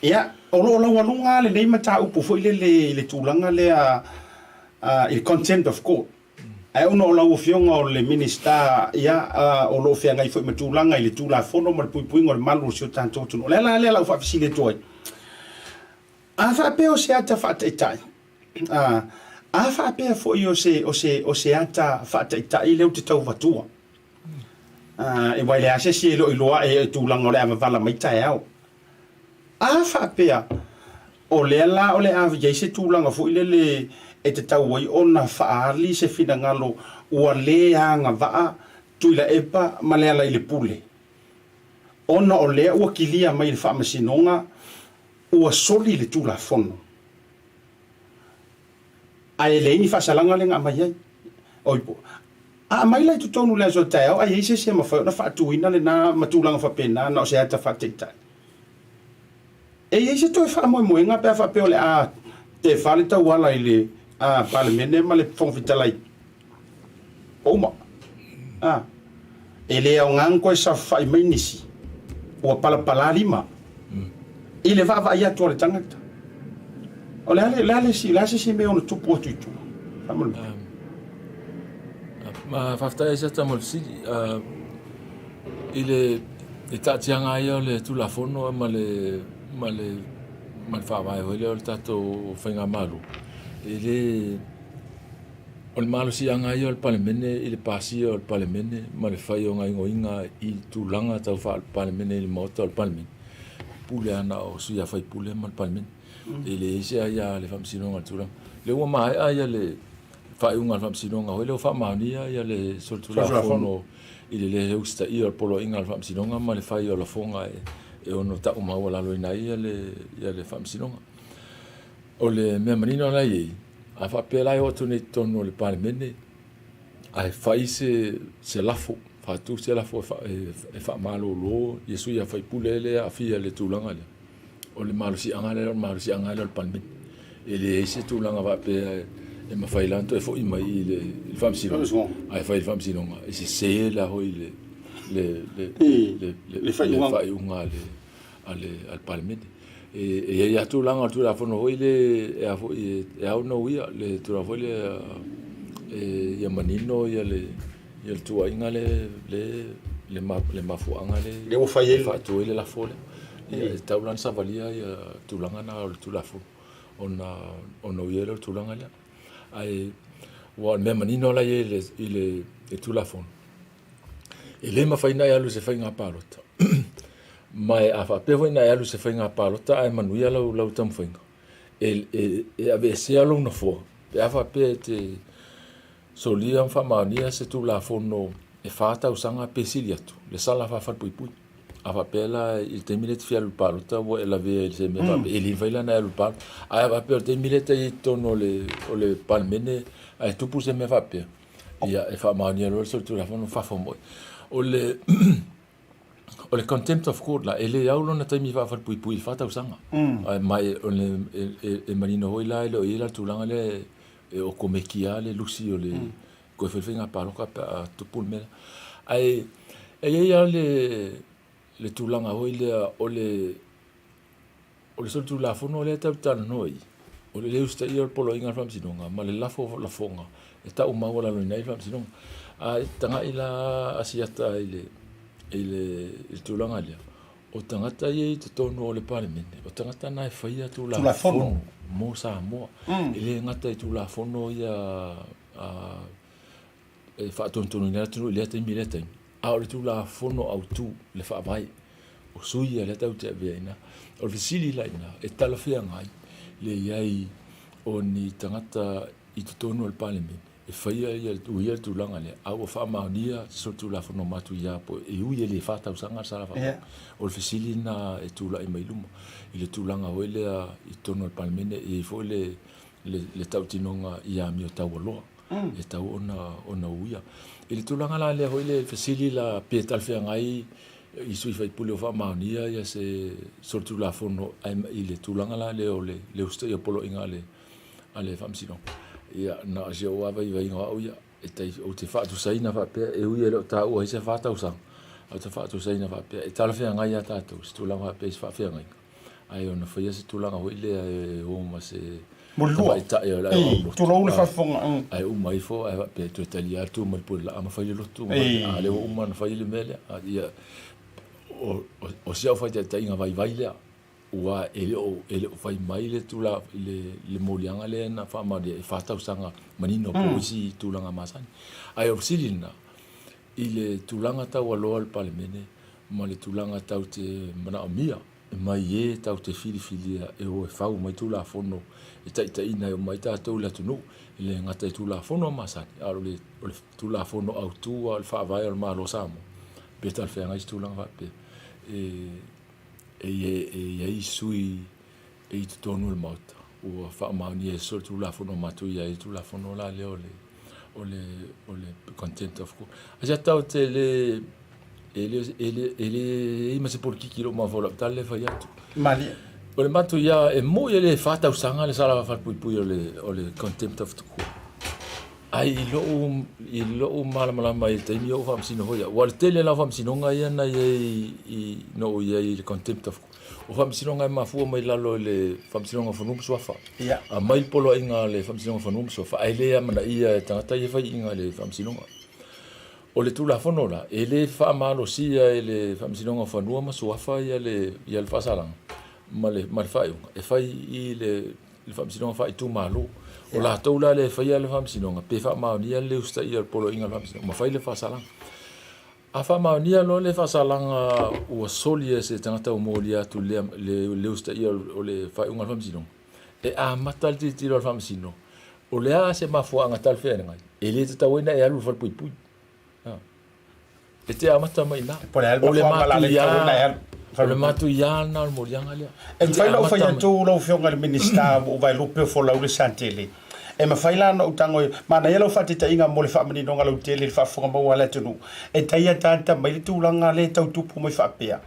Ia, o lo o laualuga lava lenei mataupu foi lele i le tulaga lea i le contempt of court. Ae ona o lau Afioga o le Minisita, ia, o lo o feagai foi ma tulaga i le Tulafono ma le puipuiga o le malu o si o tatou atunuu. O le ala lea o lau faafesili atu ai, a faapea o se ata faataitai, a faapea foi o se, o se, o se ata faataitai lea ou te tau avatua, e aua e leai lava se isi e le o iloa ae i tulaga o le a vavala mai taeao. A faapea, o lea la o le a i ai se tulaga foi lele e tatau ai ona faaali se finagalo ua le agavaa Tuilaepa ma Lealailepule, ona o lea ua kilia mai e le Faamasinoga ua soli le Tulafono. Ae leai ni faasalaga lea na aumai ai. Oi, a aumai la i totonu i le aso a taeao, a i ai se isi e mafai ona faatuina lena ma tulaga faapena na o se ata faataitai. E i ai se toe faamoemoega pe a faapea o le a tefa le tauala i le Palemene ma le Fofoga Fetalai uma. A, e le aoga ona toe saofafai mai nisi ua palapala lima i le vaavaai atu a le tagata. O le a le, le a le isi, le a se isi mea e ono tupu atu i tua? Faamolemole. Faafetai Asiata mo le fesili. I le taatiaga lava ia o le Tulafono ma le ma le ma le Faavae foi lea o le tatou Faigamalo, e le o le malosiaga lava ia o le Palemene i le pasia o le Palemene ma le fai o gaoioiga i tulaga tau faa-Palemene i le Maota o le Palemene, pule lava na o sui usufono ma le Palemene. E leai se aia a le Faamasinoga i le tulaga. O lea ua maea ia le faaiuga a le Faamasinoga foi lea ua faamaonia ia le solitulafono i le le usitaia o le poloaiga a le Faamasinoga ma le fai o lafoga e ono tau maualaloina ai ia le Faamasinoga. O le mea manino la e i ai, a faapea la e oo atu nei i totonu o le Palemene ae fai se lafo, faatu se lafo e faamalolo ia sui usufono lea e aafia i le tulaga lea, o le malosiaga lea o le malosiaga lea o le Palemene. E leai se tulaga faapea e mafai la ona toe foi mai i le Faamasinoga, ae fai i le Faamasinoga e sese la foi le faaiuga a le Palemene. E i ai lava tulaga o le Tulafono foi lea e a foi e ao ona uia le tulaga foi lea ia manino le tuuaiga lea le mafuaaga lea ua fai ai faatu ai le lafo lea. E tatau la ona savalia tulaga na o le Tulafono ona uia ai lea o le tulaga lea. Ae ua o le mea manino la e i ai i le Tulafono, e le mafai ona e alu i se faiga palota. Ma a faapea foi na e alu i se faiga palota ae manuia lau taumafaiga, e aveesea lou nofoa pe a faapea e te solia ma faamaonia se Tulafono e 4 tausaga pe sili atu le sala faa-falepuipui. A faapea la i le taimi lea e te fia alu i le palota ua e lavea i se mea faapea, e le mafai la ona e alu i le palota. Ae a faapea o le taimi lea e te i ai i totonu o le Palemene ae tupu se mea faapea, ia e faamaonia loa le solitulafono fafo ma oe. O le O le contempt of court la, e le au lona taimi faafalepuipui i le 4 tausaga. Ae ma e, o le, e, e manino foi la e le o i ai la le tulaga lea e okomeki lava le lusi o le toe fai faiga palota pe a tupu le mea lea. Ae e i ai lava le, le tulaga foi lea o le, o le solitulafono lea tatou te talanoa ai, o le le usitaia o le Poloaiga a le Faamasinoga ma le lafo o lafoga. E tau maualaloina ai le Faamasinoga. A taga'i la Asiata i le i le tulaga lea, o tagata ia i totonu o le Palemene, o tagata na e faia Tulafono mo Samoa. E le gata i Tulafono ia e faatonutonuina ai le atunuu i lea taimi i lea taimi, a o le Tulafono Autu, le Faavae, o sui ia lea tatou te avea i ina. O le fesili la i ina, e talafeagai le i ai o ni tagata i totonu o le Palemene e faia ia uia le tulaga lea, a ua faamaonia se solitulafono matuia po e ui e le fa tausaga le sala faapea. O le fesili lena e tulai mai luma i le tulaga foi lea i totonu o le Palemene, e i ai foi le le tautinoga i amio taualoa e tatau ona uia. I le tulaga la lea foi le fesili la pe talafeagai i sui usufono ua faamaonia ia se solitulafono i le tulaga la lea o le usitaia o poloaiga a le Faamasinoga. Ia, na o si ou lava vaivaiga o au ia, e tai, ou te faatusaina faapea, e ui e le o taua ai se fa tausaga, ae ou te faatusaina faapea, e talafeagai ia tatou se tulaga faapea i se faafeagaiga, ae ono faia se tulaga foi lea e o ma se tamaitai o le au Tulou le faafofoga. Ae uma ifo ae faapea e toe talia atu ma le pule laa ma fai le lotu, a lea ua uma ona fai le mea lea. Ia, o si au faitaitaiga vaivai lea, Ua e le o, e le o fai mai le tula, le, le moliaga lea na faamaonia e fa tausaga manino po o isi tulaga masani. Ae o le fesili lena, i le tulaga taualoa o le Palemene ma le tulaga tatou te manaomia mai e tatou te filifilia e o e fau mai Tulafono e taitaiina ai uma ai tatou i le atunuu, e le gata i Tulafono masani, a o le, o le Tulafono Autu a o le Faavae o le Malo o Samoa, pe talafeagai se tulaga faapea. E, E i ai sui e i totonu o le Maota ua faamaonia e solitulafono matou i ai le Tulafono la lea o le o le o le Contempt of Court. Ae sa tau te le e le e le e le i ai ma se polokiki i lou mafaufau i lau tala lea e fai atu. Malie. O le matou ia e moi e le fa tausaga le sala falepuipui o le o le Contempt of Court. Ae i lou, i lou malamalama i le taimi o ou faamasino foi au, aua o le tele la o faamasinoga ia na i ai i, na ou i ai i le contempt of court. O faamasinoga e mafua mai lalo i le Faamasinoga o Fanua ma Suafa. Ia. Aumai le poloaiga a le Faamasinoga o Fanua ma Suafa, ae le amanaia e tagata ia faiiga i le Faamasinoga. O le Tulafono la, e le faamalosia e le Faamasinoga o Fanua ma Suafa ia le, ia le faasalaga ma le, ma le faaiuga e fai i le i le faamasinoga faaitumalo. O latou la lea e faia le faamasinoga, pe faamaonia le usitaia o le poloaiga a le faamasinoga ma fai le faasalaga. A faamaonia loa le faasalaga ua soli e se tagata ua molia atu le, le, le usitaia o le faaiuga a le faamasinoga, e amata le tilotilo a le faamasino, o le a se mafuaaga talafeagai e le tatau ai ona e alu i le falepuipui. E te amata mai i ina. Po o le a le mafuaaga o le a le tatau ai ona e alu. O le matuia lena o le moliaga lea. E mafai ona ou fai atu lau Afioga i le Minisita ua ou vaelupe o folau le Santele. E mafai la ona ou tago i, manaia lau faataitaiga mo le faamaninoga lautele i le faafofoga maua a le atunuu. E tai ataata mai le tulaga lea e tau tupu mai faapea.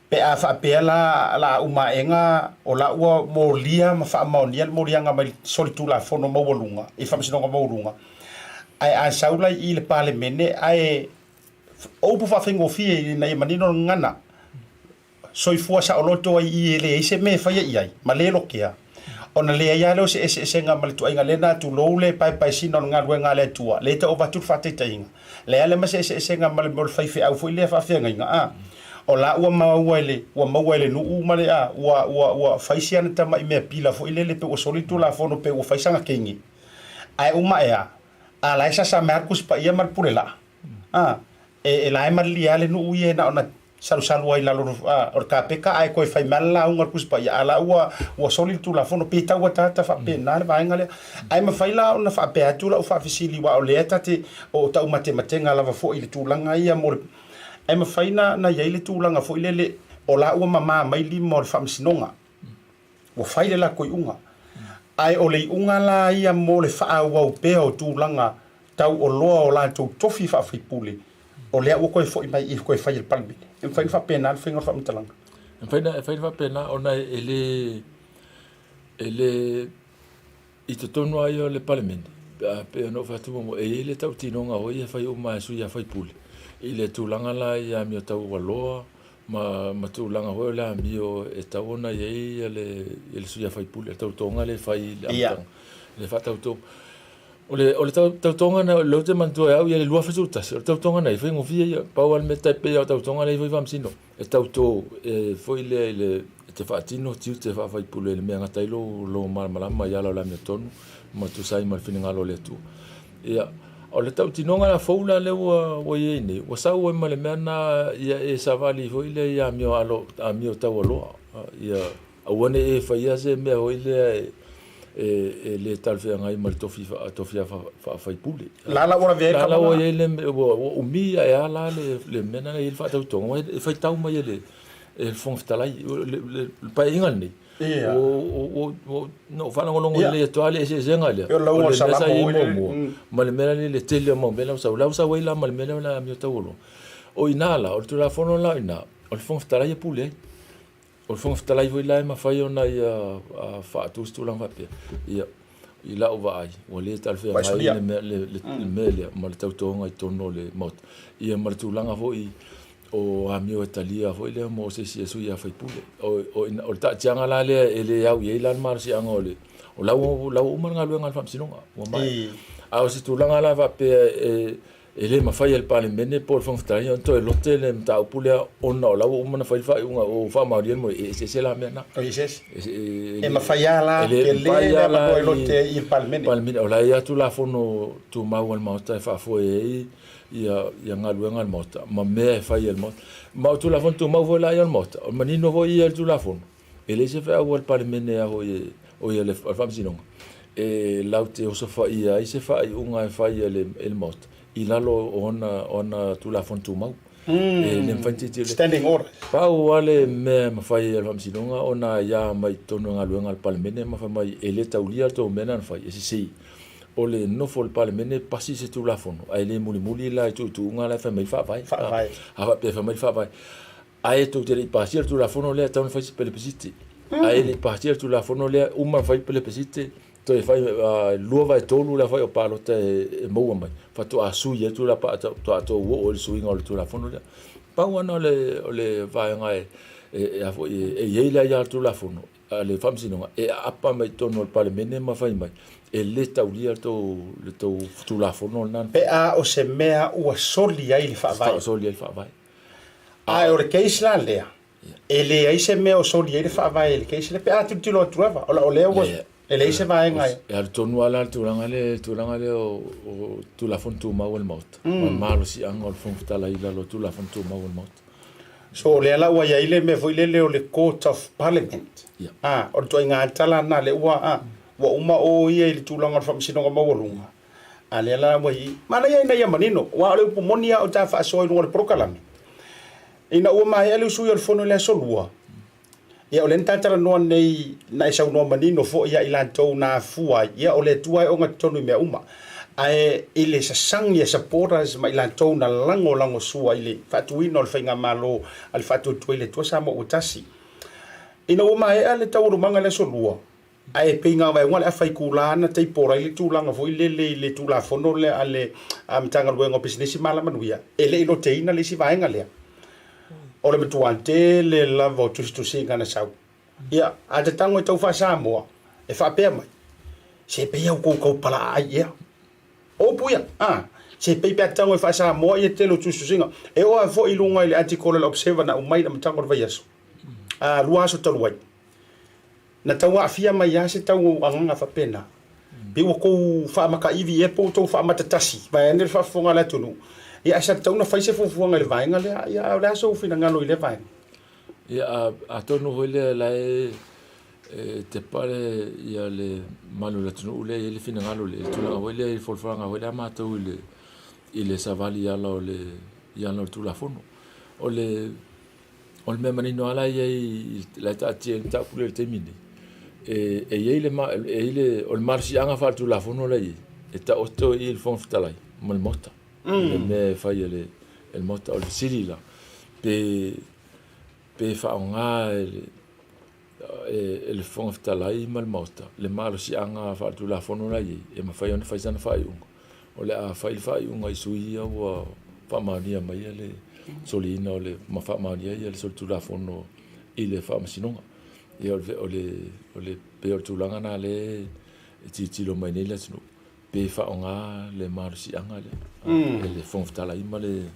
Pe a faapea la la umaega o la ua molia ma faamaonia le moliaga mai le solitulafono maualuga i Faamasinoga Maualuga, Ae a sau la i le Palemene ae o upu faafaigofie ina ia manino le gagana, soifua saoloto ai i e leai se mea e faia i ai ma le lokea, ona leai lava lea o se eseesega ma le tuaiga lena, tulou le paepaesina o le galuega a le Atua, lea e tau avatu le faataitaiga. Leai lava ma se eseesega ma le mea o le faifeau foi lea faafeagaiga, a. O la ua maua e le, ua maua e le nuu ma le, a, ua, ua, ua fai si ana tamai mea pila foi lele pe ua soli le Tulafono pe ua fai sana kenge. Ae uma ea, a la e sasa mai lava le Tusi Paia ma le pule laa. A, e, e la e malilie lava le nuu ia e na ona salusalu ai i lalo o le kapeka ae toe fai mai lava le lauga a le Tusi Paia, a la ua, ua soli le Tulafono. Pe tau ataata faapena le vaega lea. Ae mafai la ona faapea atu lau faafesili aua o lea ta te, o taumatematega lava foi i le tulaga ia mo le, ae mafai na, na i ai le tulaga foi lele o la ua mama mai lima o le Faamasinoga. Ua fai le latou iuga. Ae o le iuga la ia mo le faaauau pea o tulaga tau oloa o latou tofi faafaipule, o lea ua toe foi mai i toe fai e le Palemene. E mafai ona faapena le faiga o le faamatalaga? E mafai ona fai faapena ona e le, e le, i totonu lava ia o le Palemene, pe a pei ona ou fai atu muamua, e i ai le tautinoga foi ia e fai uma e sui usufono i le tulaga la i amio taualoa ma tulaga foi o le amio e tatau ona i ai le sui usufono, le tautoga lea e fai i le amataga, le faatauto. O le, o le tautoga na, lea ou te manatua e au ia le 2011, o le tautoga na e faigofie ia, pau lava le mea tai pei o tautoga lea e i faamasino, e tauto e foi lea i le, e te faatino tiute faafaipule i le mea e gata ai lou, lou malamalama i ala o le amiotonu ma tusa ai ma le finagalo o le Atua. Ia, o le tautinoga la fou la lea ua, ua i ai nei, ua sau ai ma le mea na ia e savali foi lea i amio alo, amio taualoa, ia Aua ne i e faia se mea foi lea e le talafeagai ma le tofi faa-faipule. La la ua lavea ai le La la ua i ai le ua umi ae a la le mea lena e i ai le faatautoga, aua e faitau mai e le Fofoga Fetalai. O le Paeaiga lenei, na ou faalogologo lelei atu lava i le eseesega lea, o le mea sa i ai muamua ma le mea lea i le tele o mau mea la ua sau. La ua sau ai la ma le mea lea o le amio taualoa. O i ina la, o le Tulafono la o i ina, o le Fofoga Fetalai e pule ai. O le Fofoga Fetalai foi la e mafai ona ia faatu se tulaga faapea. Ia, i lau vaai, ua le talafeagai le mea, le, le, le mea lea ma le tautoga i totonu o le Maota. Ia ma le tulaga foi o amio e talia foi lea mo se isi e sui a faipule. O, o, o le taatiaga la lea e le au i ai la le malosiaga o le, o la ua, la ua uma le galuega a le Faamasinoga. Ua maea. A o se tulaga la faapea e, E le mafai e le Palemene po o le Fofoga Fetalai ona toe lote le mataupu lea ona o la ua uma ona fai le faaiuga ua faamaonia le moli. E eseese la mea na. E eseese. E mafai lava la, tele le avanoa e lote ai i le Palemene. Palemene, o la e i ai Tulafono Tumau a le Maota e faafoe ai ia galuega a le Maota ma mea e fai e le Maota. Ma o Tulafono Tumau foi la ia o le Maota, o le manino foi ia i le Tulafono. E leai se feau a le Palemene a oi a le Faamasinoga e latou te osofaia ai se faaiuga e fai e le Maota i lalo o ona Tulafono Tumau. E le mafai ona tilotilo. Standing Orders. Pau lava le mea e mafai e le Faamasinoga ona aia mai totonu o galuega a le Palemene ma fai mai e le taulia le tou mea lena na fai, e sese. O le nofo o le Palemene pasi se Tulafono ae le mulimuli la i tuutuuga la e fai mai le Faavae. Faavae. A faapea e fai mai le Faavae, Ae tou te le i pasia le Tulafono lea, e tatau ona fai se pelepesite. Ae le i pasia le Tulafono lea, uma ona fai le pelepesite, toe fai 2/3 le aofai o palota e maua mai, faatoa sui ai le Tulafono, faatoa tou oo i le suiga o le Tulafono lea. Pau lava lena o le vaega e i ai le aia a le Tulafono, a le Faamasinoga, e aapa mai totonu o le Palemene ma fai mai, e le taulia le tou Tulafono lena. Pe a o se mea ua soli ai le Faavae. Ua soli ai le Faavae. Ae o le case la lea, e leai se mea o soli ai le faavae i le case lea, pe a tilotilo atu lava, o lea ua, e leai se vaega e. E alu tonu lava la le tulaga lea, le tulaga lea o Tulafono Tumau a le Maota, ma le malosiaga o le Fofoga Fetalai i lalo o Tulafono Tumau a le Maota. So o lea la ua i ai le mea foi lele o le Court of Parliament, o le ituaiga tala lena lea ua, ua uma o ia i le tulaga o le Faamasinoga Maualuga, A lea la ua i. Manaia ina ia manino, aua o le upu moni lava o ta faasoa i luga o le polokalame. Ina ua maea le usui o le fono i le aso Lua, ia o lea na ta talanoa nei, na e saunoa manino foi ia i latou na afua ai, ia o le Atua e ogatotonu i mea uma. Ae i le sasagi a supporters ma i latou na lagolagosua i le faatuina o le faigamalo a le Faatuatua i le Atua Samoa ua tasi. Ina ua maea le taualumaga i le aso Lua, Ae pei na o le afa itula na table ai le tulaga foi lele i le Tulafono lea a le Matagaluega o Pisinisi ma Alamanuia, e le i loteina le isi vaega lea. O le matua tele lava o tusitusiga na sau. Ia, a ta tago e tau faa-Samoa, e faapea mai, se pei a outou tau palaaai ea. O upu ia, a, se pei pe a tago e faa-Samoa ia tele o tusitusiga. E oo lava foi i luga i le article a le Observer na aumai i le amataga o le vaiaso, a, 2 aso talu ai. Na tau aafia mai lava se tau agaga faapena. Pei ua tou faamakaivi ea po ua tou faamatatasi vaeane le faafofoga a le atunuu. Ia ae sa tatau ona fai se fuafuaga i le vaega lea. Ia a o le a sou finagalo i lea vaega? Ia atonu foi lea la e tepa le ia le mamalu o le atunuu lea e i ai le finagalo lea i le tulaga foi lea i le folafolaga foi lea a matou i le i le savali i ala o le i ala o le Tulafono. O le O le mea manino lava la e i ai, la e taatia ai le mataupu lea i le taimi lenei, e i ai le, e i ai le, o le malosiaga faaletulafono la e i ai, e taoto i i le Fofoga Fetalai ma le Maota, i le mea e fai e le Maota. O le fesili la, pe, pe faaaoga e le, e le Fofoga Fetalai ma le Maota le malosiaga faaletulafono la e i ai, e mafai ona fai sana faaiuga. O le a fai le faaiuga i sui ia ua faamaonia mai le soliina o le ma faamaonia ia le solitulafono i le faamasinoga. Ia o le, o le, o le, pei o le tulaga lena lea e tilotilo mai nei le atunuu. Pe faaaoga le malosiaga lea e le Fofoga Fetalai ma le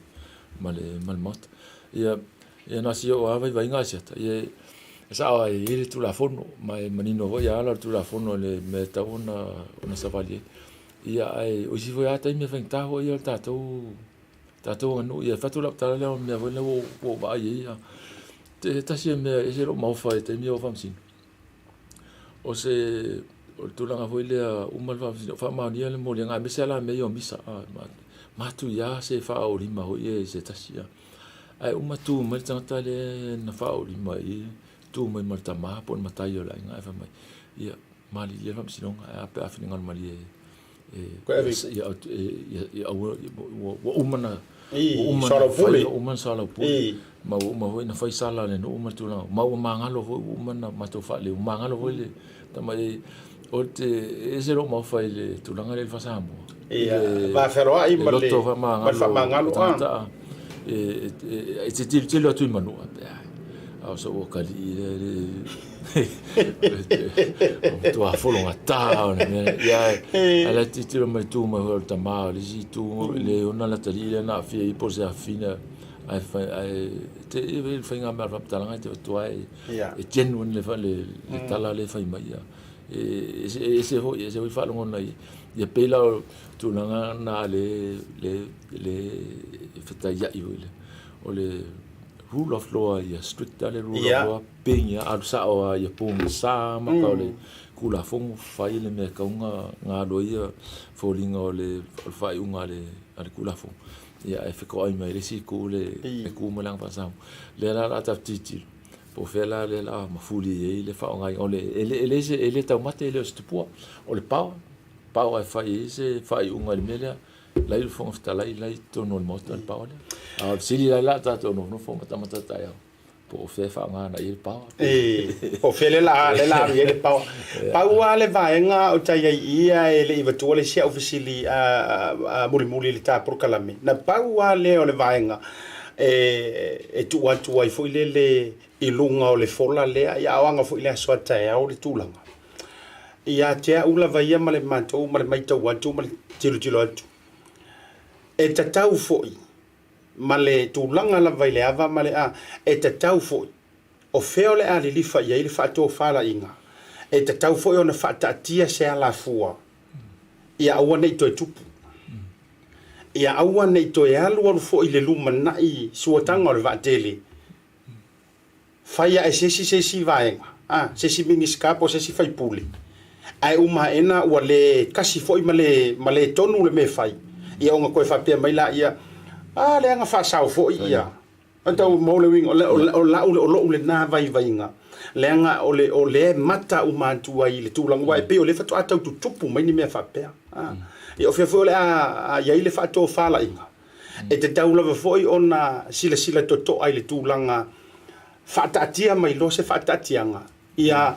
ma le ma le Maota. Ia, ia na o si ou lava vaivaiga asiata, ia e sao lava e i ai le Tulafono, ma e manino foi lava ala o le Tulafono i le mea e tatau ona ona savali ai. Ia ae o isi foi lava taimi e faigata foi ia o le tatou tatou aganuu. Ia e fai atu lau tala lea o le mea foi lea ua ou vaai i ai, se tasi o mea e ese lou maofa i le taimi a o faamasino. O se o le tulaga foi lea uma le faamasinoga faamaonia le moliaga aemaise lava la mea ia o misa matuia se faaolima foi ia e se tasi ae uma tu mai le tagata lea na faaolima i tu mai ma le tama po o le matai o le aiga ae fai mai ia malilie le faamasinoga ae a pe a finagalo malie ua uma na soalaupule, ua uma na soalaupule ma ua uma foi na fai sala a le nuu ma le tulaga ma ua magalo foi ua uma na matou faaleu magalo foi le tama e o te e ese lou maofa i le tulaga lea i le faa-Samoa ia va fealoai ma le loto faamagalo tagata e te tilotilo atu i manua pe a o sou akalii lea le o matua fologata o le mea ia ae la tilotilo mai tu mai foi o le tama o le isi itu le ona le atalii lea na aafia ai po o se afafine ae fai ae te i le faiga mea o le faamatalaga e te avatu ai e genuine le le tala lea e fai mai ia e ese foi e ese foi faalogona i ia pei la o tulaga na le le le fetaiai foi lea o le rule of law ia strict lava le rule of law pei ia alu sao lava ia pogisa ma ka o le Tulafono fai le mea e tatau ona alu ai ia foliga o le faaiuga a le Tulafono ia ae fetoai mai le isi itu le tu ma le aga faa-Samoa. Lea la o le a tatou tilotilo po o fea la lea o le a mafuli i ai le faaaogaina o le e le taumate e le o se tupua o le power, power e fai ai se faaiuga i le mea lea. La i le Fofoga Fetalai la i totonu o le Maota le power lea. A o le fesili la la tatou nofonofo matamata taeao po o fea e faaaoga agai i ai le power. E, po o fea lea la lea la alu i ai le power. Pau lava le vaega o ta i ai i i ae le i avatua le isi au fesili mulimuli i le ta polokalame, na pau lava lea o le vaega e tuu atu ai foi lele i luga o le fola lea, ia a o aga foi i le aso a taeao le tulaga. Ia te au lava ia ma le matou ma le matau atu ma le tilotilo atu, e tatau foi ma le tulaga lava i le ava ma le a, e tatau foi, o fea o le a lilifa i ai le faatofalaiga, e tatau foi ona faataatia se alafua ia aua ne i toe tupu, ia aua ne i toe alualu foi i le lumanai suataga o le vaatele. Fai ae se isi se isi vaega, a, se isi Minisita po o se isi faipule, ae uma aena ua le kasi foi ma le, ma le tonu le mea e fai, ia ona toe faapea mai laia, a, leaga faasao foi ia. E tau maua le uiga, o, le, o, lau, o lou lena vaivaiga, leaga o le, o lea e mata uma atu ai i le tulaga, aua e pei o lea faatoa tau tutupu mai ni mea faapea. A, ia o fea foi o le a i ai le faatofalaiga? E tatau lava foi ona silasila totoa i le tulaga faataatia mai loa se faataatiaga, ia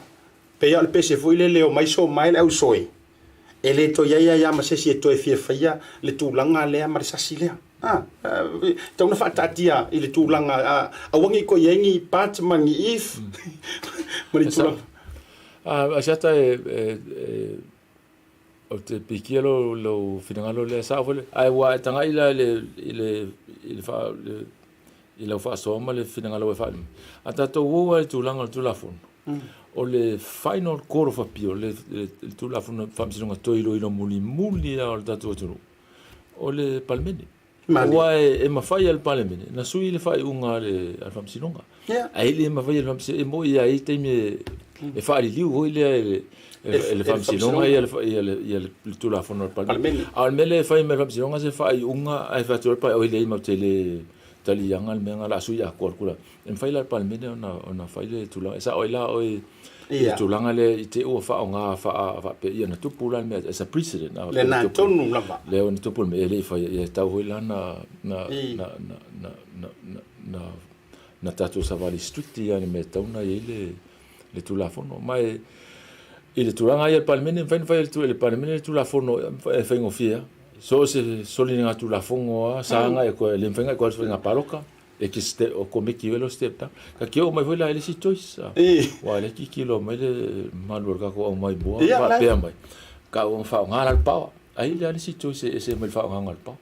pei lava o le pese foi lele omai somae le ausoe, e le toe i ai ai lava ma se isi e toe fia faia le tulaga lea ma le sasi lea. A, e tatau ona faataatia i le tulaga, aua ne i toe i ai ni but ma ni if ma ni tulaga. A, Asiata e, e, Ou te pikia lou, lou finagalo lea, sao foi le, ae ua e tagai la i le, i le, i le, faa, le i lau faasoa ma le finagalo ua e faaali mai. A tatou o lava i le tulaga o le Tulafono, o le Final Court of Appeal, le, le, le Tulafono Faamasinoga toe iloilo mulimuli lava o le tatou atunuu, o le Palemene. Aua e mafai e le Palemene na sui le faaiuga a le Faamasinoga. Ae le mafai e le Faamasinoga, e moni lava e i ai taimi e faaliliu foi lea e le Faamasinoga ia le Tulafono a le Palemene. A o le mea lea e fai mai e le Faamasinoga se faaiuga ae fai atu ai le Palemene, oi leai matou te le taliaina le mea lena o le a sui atoa le Tulafono. E mafai la e le Palemene ona fai le tulaga. E sao ai la oe i le tulaga lea i te i ua faaaoga faapea, ia na tupu la le mea as a precedent. Lena tonu lava. Lea ua na tupu le mea e le i faia, ia e tatau foi la na tatou savali strict ia i le mea e tatau ona i ai le Tulafono. Ma e i le tulaga ia i le Palemene, e mafai ona fai e le Palemene le Tulafono e faigofie lava. So o se soligatulafono lava sa agai atu ai, e le mafai ona e toe alu i se faiga palota. E te step, o komiti foi lea o step down. Ka te oo mai foi la i le isi choice. Aua o lea e tilotilo mai le mamalu o le tatou aumaimua ma faapea mai, tau ina faaaoga la le power. Ai le a le isi choice e ese mai le faaaogaga o le power.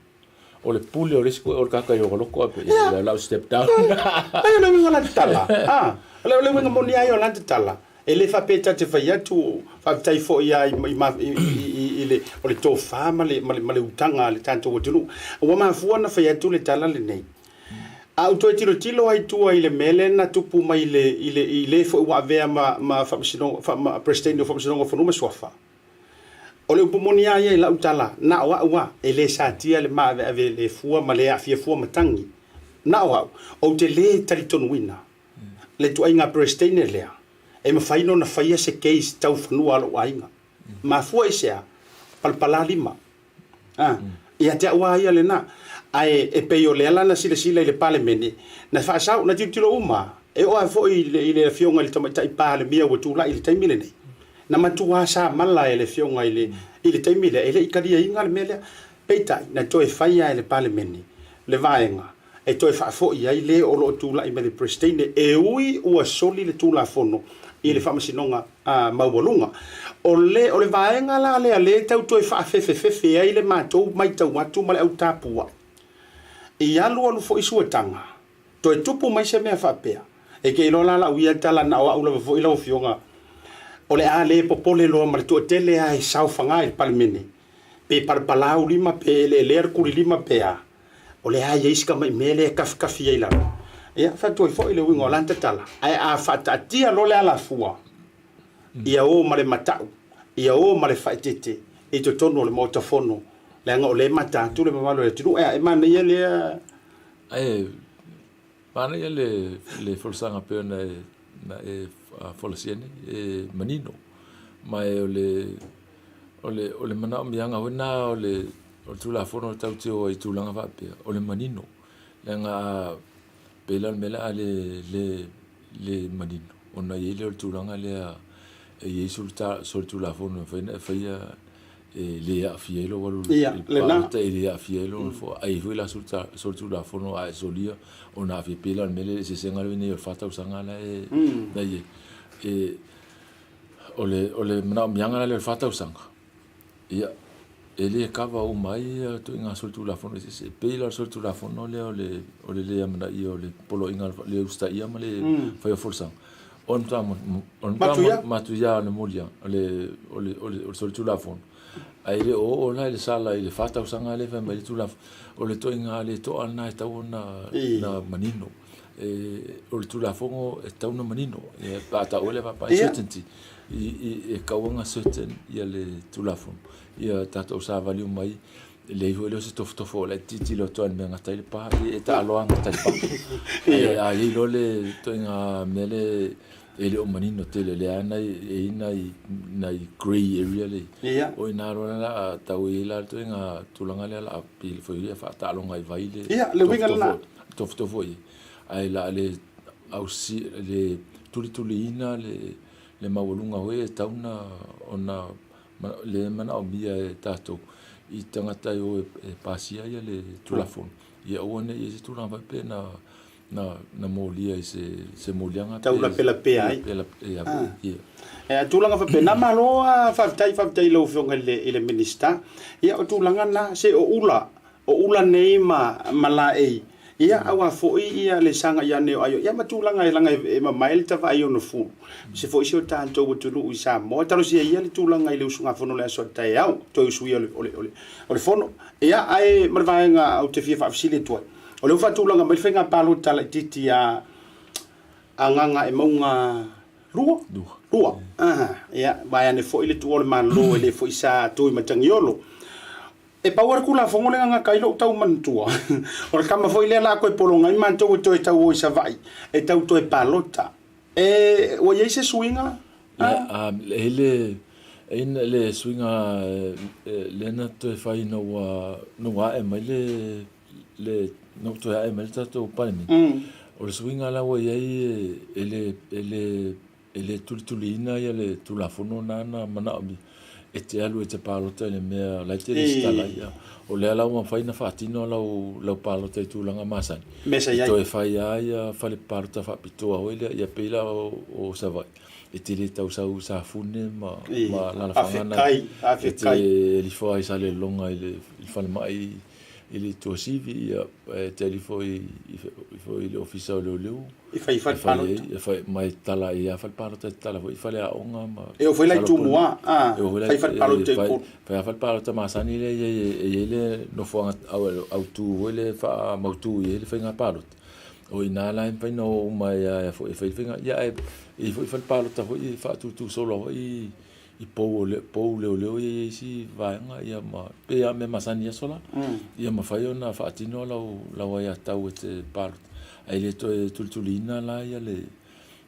O le pule o le isi o le tagata i logologo a pe ia lau step down. Ai o le uiga o lana tala. A, o le uiga moni lava ia o lana tala. E le faapea ta te fai atu, faafetai foi lava i le, o le tofa ma le, ma le utaga a le tatou atunuu. Ua mafua ona fai atu le tala lenei. A ou toe tilotilo ai i tua i le mea lea na tupu mai i le, i le, i le foi ua avea ma, ma Faamasinoga, ma Peresetene o Faamasinoga o Fanua ma Suafa, O le upu moni lava ia i lau tala, na o au a, e le satia le maaveave le fua ma le aafia fua matagi. Na o au, ou te le talitonuina le ituaiga Peresetene lea e mafai nona faia se case tau fanua a lou aiga. Mafua i se a? Palapala lima. A, ia te au lava ia lena. Ae e pei o lea la na silasila i le Palemene, na faasao, na tilotilo uma, e oo lava foi i le Afioga i le Tamaitai Palemia ua tulai i le taimi lenei, na matua samala e le Afioga i le, i le taimi lea, e le i kaliaina le mea lea. Peitai, na toe fai lava e le Palemene le vaega e toe faafoi ai le o lo o tulai mai le Peresetene, e ui ua soli le Tulafono i le Faamasinoga Maualuga. O le, o le vaega la lea lea e tau toe faafefefefe ai le matou matau atu ma le au tapuai. I alualu foi suataga, toe tupu mai se mea faapea, e te iloa la lau ia tala na o au lava foi lau Afioga, o le a le popole loa ma le toatele lava e saofaga i le Palemene, pe palapalau lima pe eleelea le kulilima pe a. O le a i ai si tamai mea lea e kafikafi ai i lalo. Ia, fai atu ai foi le uiga o lana tatala. Ae a faataatia loa le alafua, ia o ma le matau, ia o ma le faaeteete i totonu o le Maota Fono, leaga o lea e mata atu le mamalu o le atunuu. Ea, e manaia lea. Ae manaia le, le folasaga pei ona e, na e folasia nei, e manino. Ma e o le, o le, o le manaomiaga foi lena o le, o le Tulafono e tatou te o ai i tulaga faapea, o le manino. Leaga a pei la o le mea lea a le, le, le manino, ona i ai lea o le tulaga lea e i ai solitulafono e mafai ona e faia e le aafia ai lou alu i le palota, e le aafia ai lou nofoa. Ae i ai foi la solitulafono a e solia ona aafia. Pei la o le mea lea, le eseesega lenei o le fa tausaga la e i ai. E, o le, o le manaomiaga la lea o le fa tausaga, Ia, e le kava uma ai ia ituaiga solitulafono eseese. E pei la o le solitulafono lea o le, o le le amanaia o le poloaiga le usitaia ma le faia o folasaga, o le matua, o le matua matuia o le moliaga, o le, o le, o le solitulafono. Ae le o oo la i le sala i le fa tausaga lea e fai mai ai le Tulafono, o le ituaiga le toa lena e tatau ona na manino. E, o le Tulafono e tatau ona manino, pe a taua lea faapea, certainty. E tatau ona certain ia le Tulafono, ia tatou savali uma ai, e leai foi lea o se tofotofo o la e tilotilo atu lava i le mea e gata ai le pa, e taalo lava gata i le pa. Ae a i ai loa le ituaiga mea lea e le o manino tele, lea lava e i ai nai grey area lea e i ai, o i ina loa la o le a tau i ai la le ituaiga tulaga lea o le a pei foi e faataaloga i vai le tofotofo i ai, ae o le a le ausia, le tulituliina le le maualuga foi e tatau ona le manaomia e tatou i tagata e o e pasia ia le Tulafono, ia aua ne i i ai se tulaga faapea na na molia i se moliaga tau lapelapea ai. Ia, tulaga faapena. Malo lava, faafetai, faafetai i lau Afioga i le Minisita. Ia, o tulaga na, se o ula O ula nei ma ma laei, ia aua foi ia le sagai ane o aio, ia ma tulaga e laga e mamae le tavaai ona fulu. Se foi si o tatou atunuu i Samoa, talosia ia le tulaga i le usugafono o le aso a taeao, toe usuia o le, o le, o le, o le fono. Ia, ae ma le vaega ou te fia faafesili atu ai, o lea ua faatulaga mai le faiga palota laitiiti a a Gagaemauga 2? 2. Aha, ia, vaeane foi le tuua o le Malo e le foi sa tui matagiolo. E pau lava le Tulafono lea na gata ai lou tau manatua, o le tama foi lea la toe pologa ai matou e toe tau o i Savaii e tau toe palota. E, ua i ai se suiga? A, e i le, e i le suiga lea na toe fai ina ua, ina ua ae mai le, le, ina ua toe ae mai le tatou Palemene. O le suiga la ua i ai e le, e le, e le tulituliina le Tulafono lena na manaomia. e te alu e te palota i le mea la e te resitala ai. O lea la ua mafai ona faatino lau, lau palota i tulaga masani. Mea sa i ai. E toe fai lava ia fale palota faapitoa foi lea, ia pei la o Savaii, e te le tau sau i Safune ma, ma alaalafaga na e te alifo lava i Salelologa i le falemai i le Tuasivi, ia, e te alifo i, i le Ofisa o Leoleo. E fai fale palota. E fai mai tala i a fale palota e tala foi i faleaoga ma E oo foi la i Tumua, a, fai fale palota i Upolu. Fai fale palota masani lea e i ai e i ai le nofoaga autu foi lea e faamautu i ai le faiga palota. O i ina la e mafai ona o uma ai lava e fai le faiga, ia ae e i ai foi fale palota foi e faatutu solo foi i pou o le pou leoleo ia i isi vaega ia ma pei lava o mea masani i aso la. Ia mafai ona faatino lau lau aiatatau e te palota ae le toe tulituliina la ia le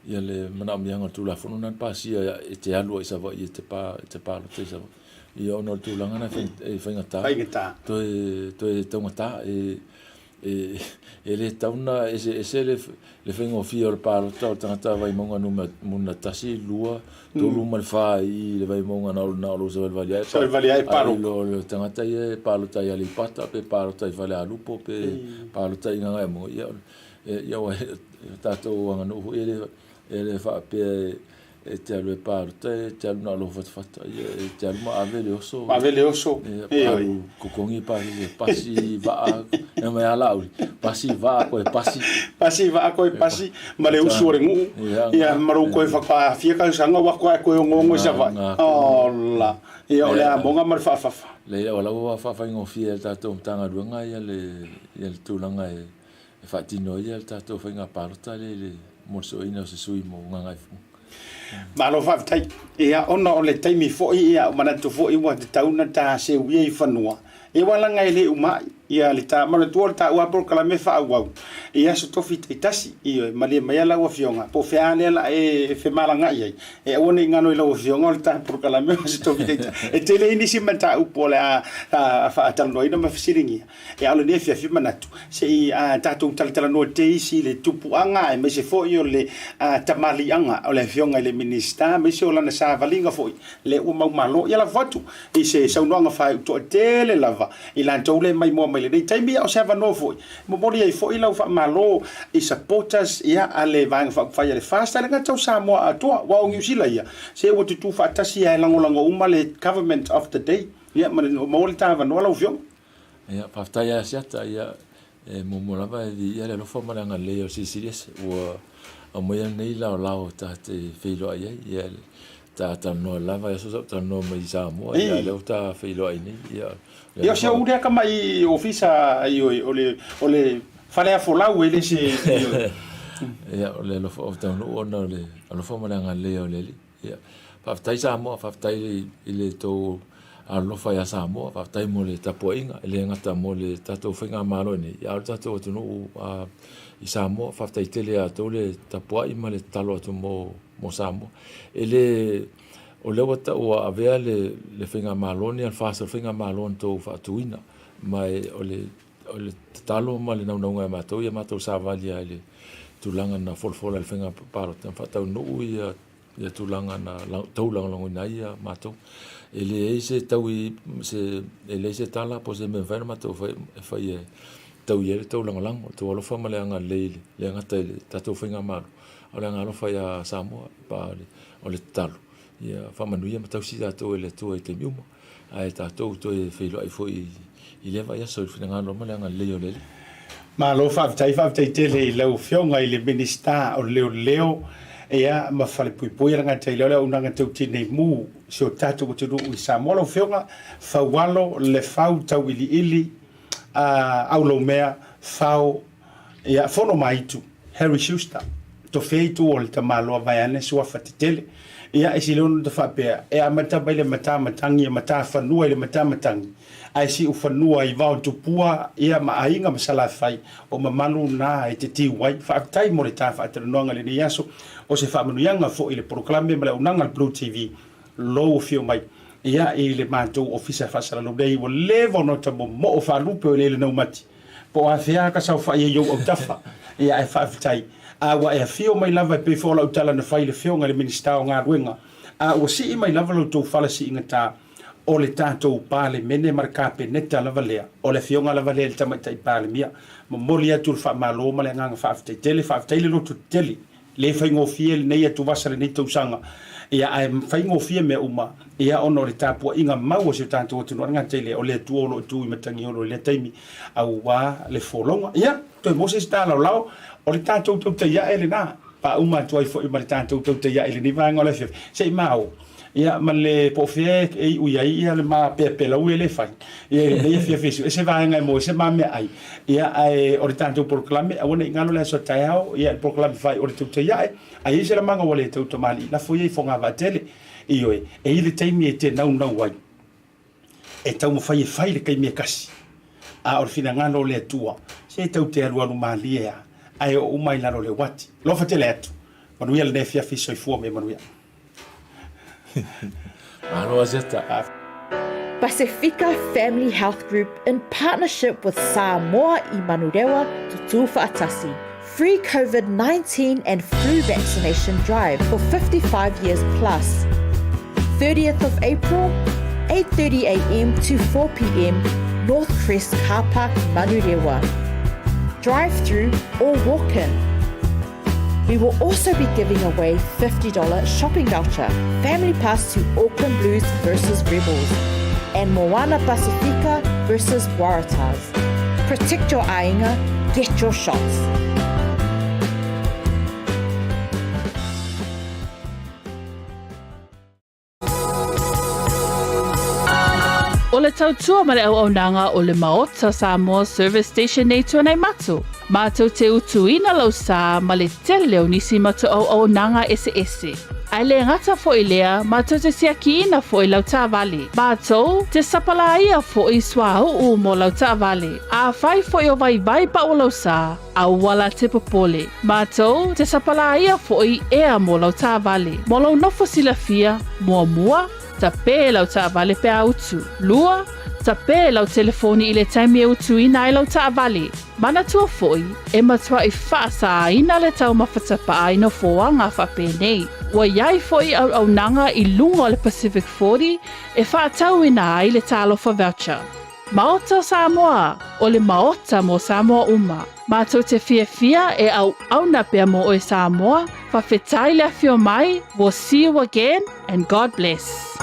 ia le manaomiaga o le Tulafono lena na pasia e te alu ai i Savaii e te pa e te palota i Savaii. Ia ona o le tulaga lena e faigata, faigata. Toe toe taugata e E le tatau ona eseese le faigofie o le palota o le tagata Vaimauga 1, 2, 3 ma le 4 i le Vaimauga na o lou savalivali ae i lo le tagata ia e palota i Aleipata pe palota i Falealupo pe palota i Gagaemauga. Ia aua o tatou aganuu foi e le faapea E te alu e palota, e te alu na o lou fatafata, ia, e te alu ma ave le oso. Ave le oso. Ia, alu totogi pasese, pasi vaa, e mai a Laauli, pasi vaa koe pasi. Pasi vaa koe pasi, ma le usu o le nuu, ia, ma lou koe whakaafia kausaga ua koe koe ongoongo i Savaii. Ola, ia, o le amoga ma le faafafa. Leai, o la ua faafaigofie e le tatou Matagaluega ia le, ia le tulaga e e faatino ai le tatou faiga palota lea i le mo le sueina o se sui mo Gagaifomauga. Malo faafetai. Ia, ona o le taimi foi, ia, manatu foi ua tatau ona ta seuia i fanua. Ia, aua leaga e le uma ai, ia, le ta, manatua o le taua lava polokalame faaauau i aso tofi taitasi. Ioe, malie maia lau Afioga, po o fea lava lea o le a e femalagaai ai, e aua ne i galo i lau Afioga o le ta polokalame o aso tofi taitasi. E tele ai nisi mataupu o le a faatalanoaina ma fesiligia. E ao lenei afiafi manatu se i tatou talatalanoa te isi i le tupuaga aemaise foi o le tamaliiaga o le Afioga i le Minisita aemaise o lana savaliga foi lea ua maumalo. Ia lafo atu i se saunoaga faaiu toatele lava i latou le maimoa mai lenei taimi a o se avanoa foi e momoli ai foi lau faamalo i supporters ia a le Vaega Faaupufai a le FAST ae le gata o Samoa atoa aua o Niu Sila ia se ua tutū faatasi ae lagolago uma le Government of the day. Ia maua le ta avanoa lau Afioga. Ia, faafetai ia Asiata, ia, e muamua lava e viia le alofa ma le agalelei o le Silisili Ese ua aumaia lenei laolao ta te feiloai ai. Ia, ta talanoa lava i aso sa ou talanoa mai i Samoa, ia, lea ua ta feiloai nei. Ia, Ia, o si au lea tama'i ofisa, ioe, o le, o le faleafolau e le se, ioe. Ia, o le alofa o taunuu ona o le alofa ma le agalelei o le Alii. Ia, faafetai Samoa, faafetai i le tou alolofa ia Samoa, faafetai mo le tapuaiga, e le gata mo le tatou faigamalo i inei, a o le tatou atunuu i Samoa. Faafetai tele ia outou le tapuai ma le tatalo atu mo Samoa. E le, o lea ua ua avea le, le faigamalo lenei a le FAST, o le faigamalo na outou faatuina, ma o le, o le tatalo ma le naunauga ia matou, ia matou savali lava i le tulaga na folafola i le faiga palota, na faataunuu ia ia tulaga na tau lagolagoina ai ia matou. E leai se taui, se, e leai se tala po o se mea e mafai ona matou fai, e fai e tau i ai le tou lagolago, le tou alofa ma le agalelei e le gata i le tatou faigamalo, a o le agaalofa ia Samoa, pa o le tatalo, ia faamanuia ma tausi tatou e le Atua i taimi uma, ae tatou toe feiloai foi i lea vaiaso i le finagalo ma le agalelei o le Alii. Malo faafetai, faafetai tele i lau Afioga i le Minisita o Leoleo ia ma Falepuipui e le gata i lea o le auaunaga tau tinei mu i si o tatou atunuu i Samoa. Lau Afioga Faualo Lefau Tauiliili Aulaumea Fao Ia, fono ma aitu, Harry Schuster, tofea i tua o le tamaloa vaeane suafa tetele. Ia, e sili ona ta faapea, e amata mai le mata matangi e mata fanua i le mata matangi, ae siu fanua i vao tupua, ia, ma aiga ma Salafai, o mamalu na e te tiu ai. Faafetai mo le ta faatalanoaga i lenei aso, o se faamanuiaga foi i le polokalame ma le auaunaga a le Blue TV. Lou afio mai, ia, i le matou ofisa faasalalau nei, ua leva ona ta momoo faalupe o eleele naumati. Po o afea ka saofai ai i ou autafa, ia ae faafetai. A ua e afio mai lava e pei foi o lau tala na fai i le Afioga i le Minisita o Galuega, a ua sii mai lava la outou fala siigatā, O le tatou Palemene ma le Kapeneta lava lea, o le Afioga lava lea i le Tamaitai Palemia. Momoli atu le faamalo ma le agaga faafetai tele. Faafetai le loto tetele. Le faigofie lenei atuvasa lenei tausaga, ia ae faigofie mea uma, ia ona o le tapuaiga mau a si o tatou atunuu. A le gata i lea, o le Atua o lo o tu i Matagiolo i lea taimi aua le folauga. Ia, toe maua se isi talaolao, o le tatou tautai ae lena, faauma atu ai foi ma le tatou tautai ae i lenei vaega o le afiafi. Se i maou. Ia, ma le po o fea e iu i ai ia le ma peapelaui e le fai ia i lenei afiafi e ese vaega e maua ai se ma meaai. Ia, ae o le tatou polokalame, aua ne i galo le aso a taeao, ia le polokalame fai o le tautai ae, a i ai se lamaga ua le tau tamalii, lafo ia i fogavaa tele. Ioe, e i ai le taimi e te naunau ai, e taumafai e fai le taimi e tasi, a o le finagalo o le Atua, se tatou te alualu malie lava, ae oo uma i lalo o le uati. Alofa tele atu. Manuia lenei afiafi, soifua ma ia manuia. Malo Azeta. Pasifika Family Health Group in partnership with Samoa i Manurewa to Tu'ufa'atasi. Free COVID-19 and flu vaccination drive for 55 years plus. 30th of April, 8.30am to 4pm, North Crest Car Park, Manurewa. Drive through or walk in. We will also be giving away $50 shopping voucher, family pass to Auckland Blues versus Rebels, and Moana Pasifika versus Waratahs. Protect your aiga, get your shots. O le tautua ma le auaunaga o le Maota Samoa Service Station nei Tuanaimato, mātou te utuina lau sā ma le tele o nisi matou auaunaga eseese. Ae le gata foi lea, mātou te siakiina foi lau taavale. Mātou te sapalāia foi suauu mo lau taavale. Afai foi o vaivai pau lau sā, Aua la te popole. Mātou te sapalāia foi ea mō lau taavale. Mō lou nofo silafia, muamua, tapē lau taavale pe a utu. Lua, tapē lau telefoni i le taimi e utuina ai lau taavale. Manatua foi, e matuai faasāina le taumafa tapaa i nofoaga faapenei. Ua i ai foi auaunaga i luga o le Pacific 40 e faatauina ai le Talofa Voucher. Maota o Samoa, o le Maota mo Samoa uma. Matou te fiafia e auauna pea mo oe Samoa, fafetai le afio mai, we'll see you again and God bless.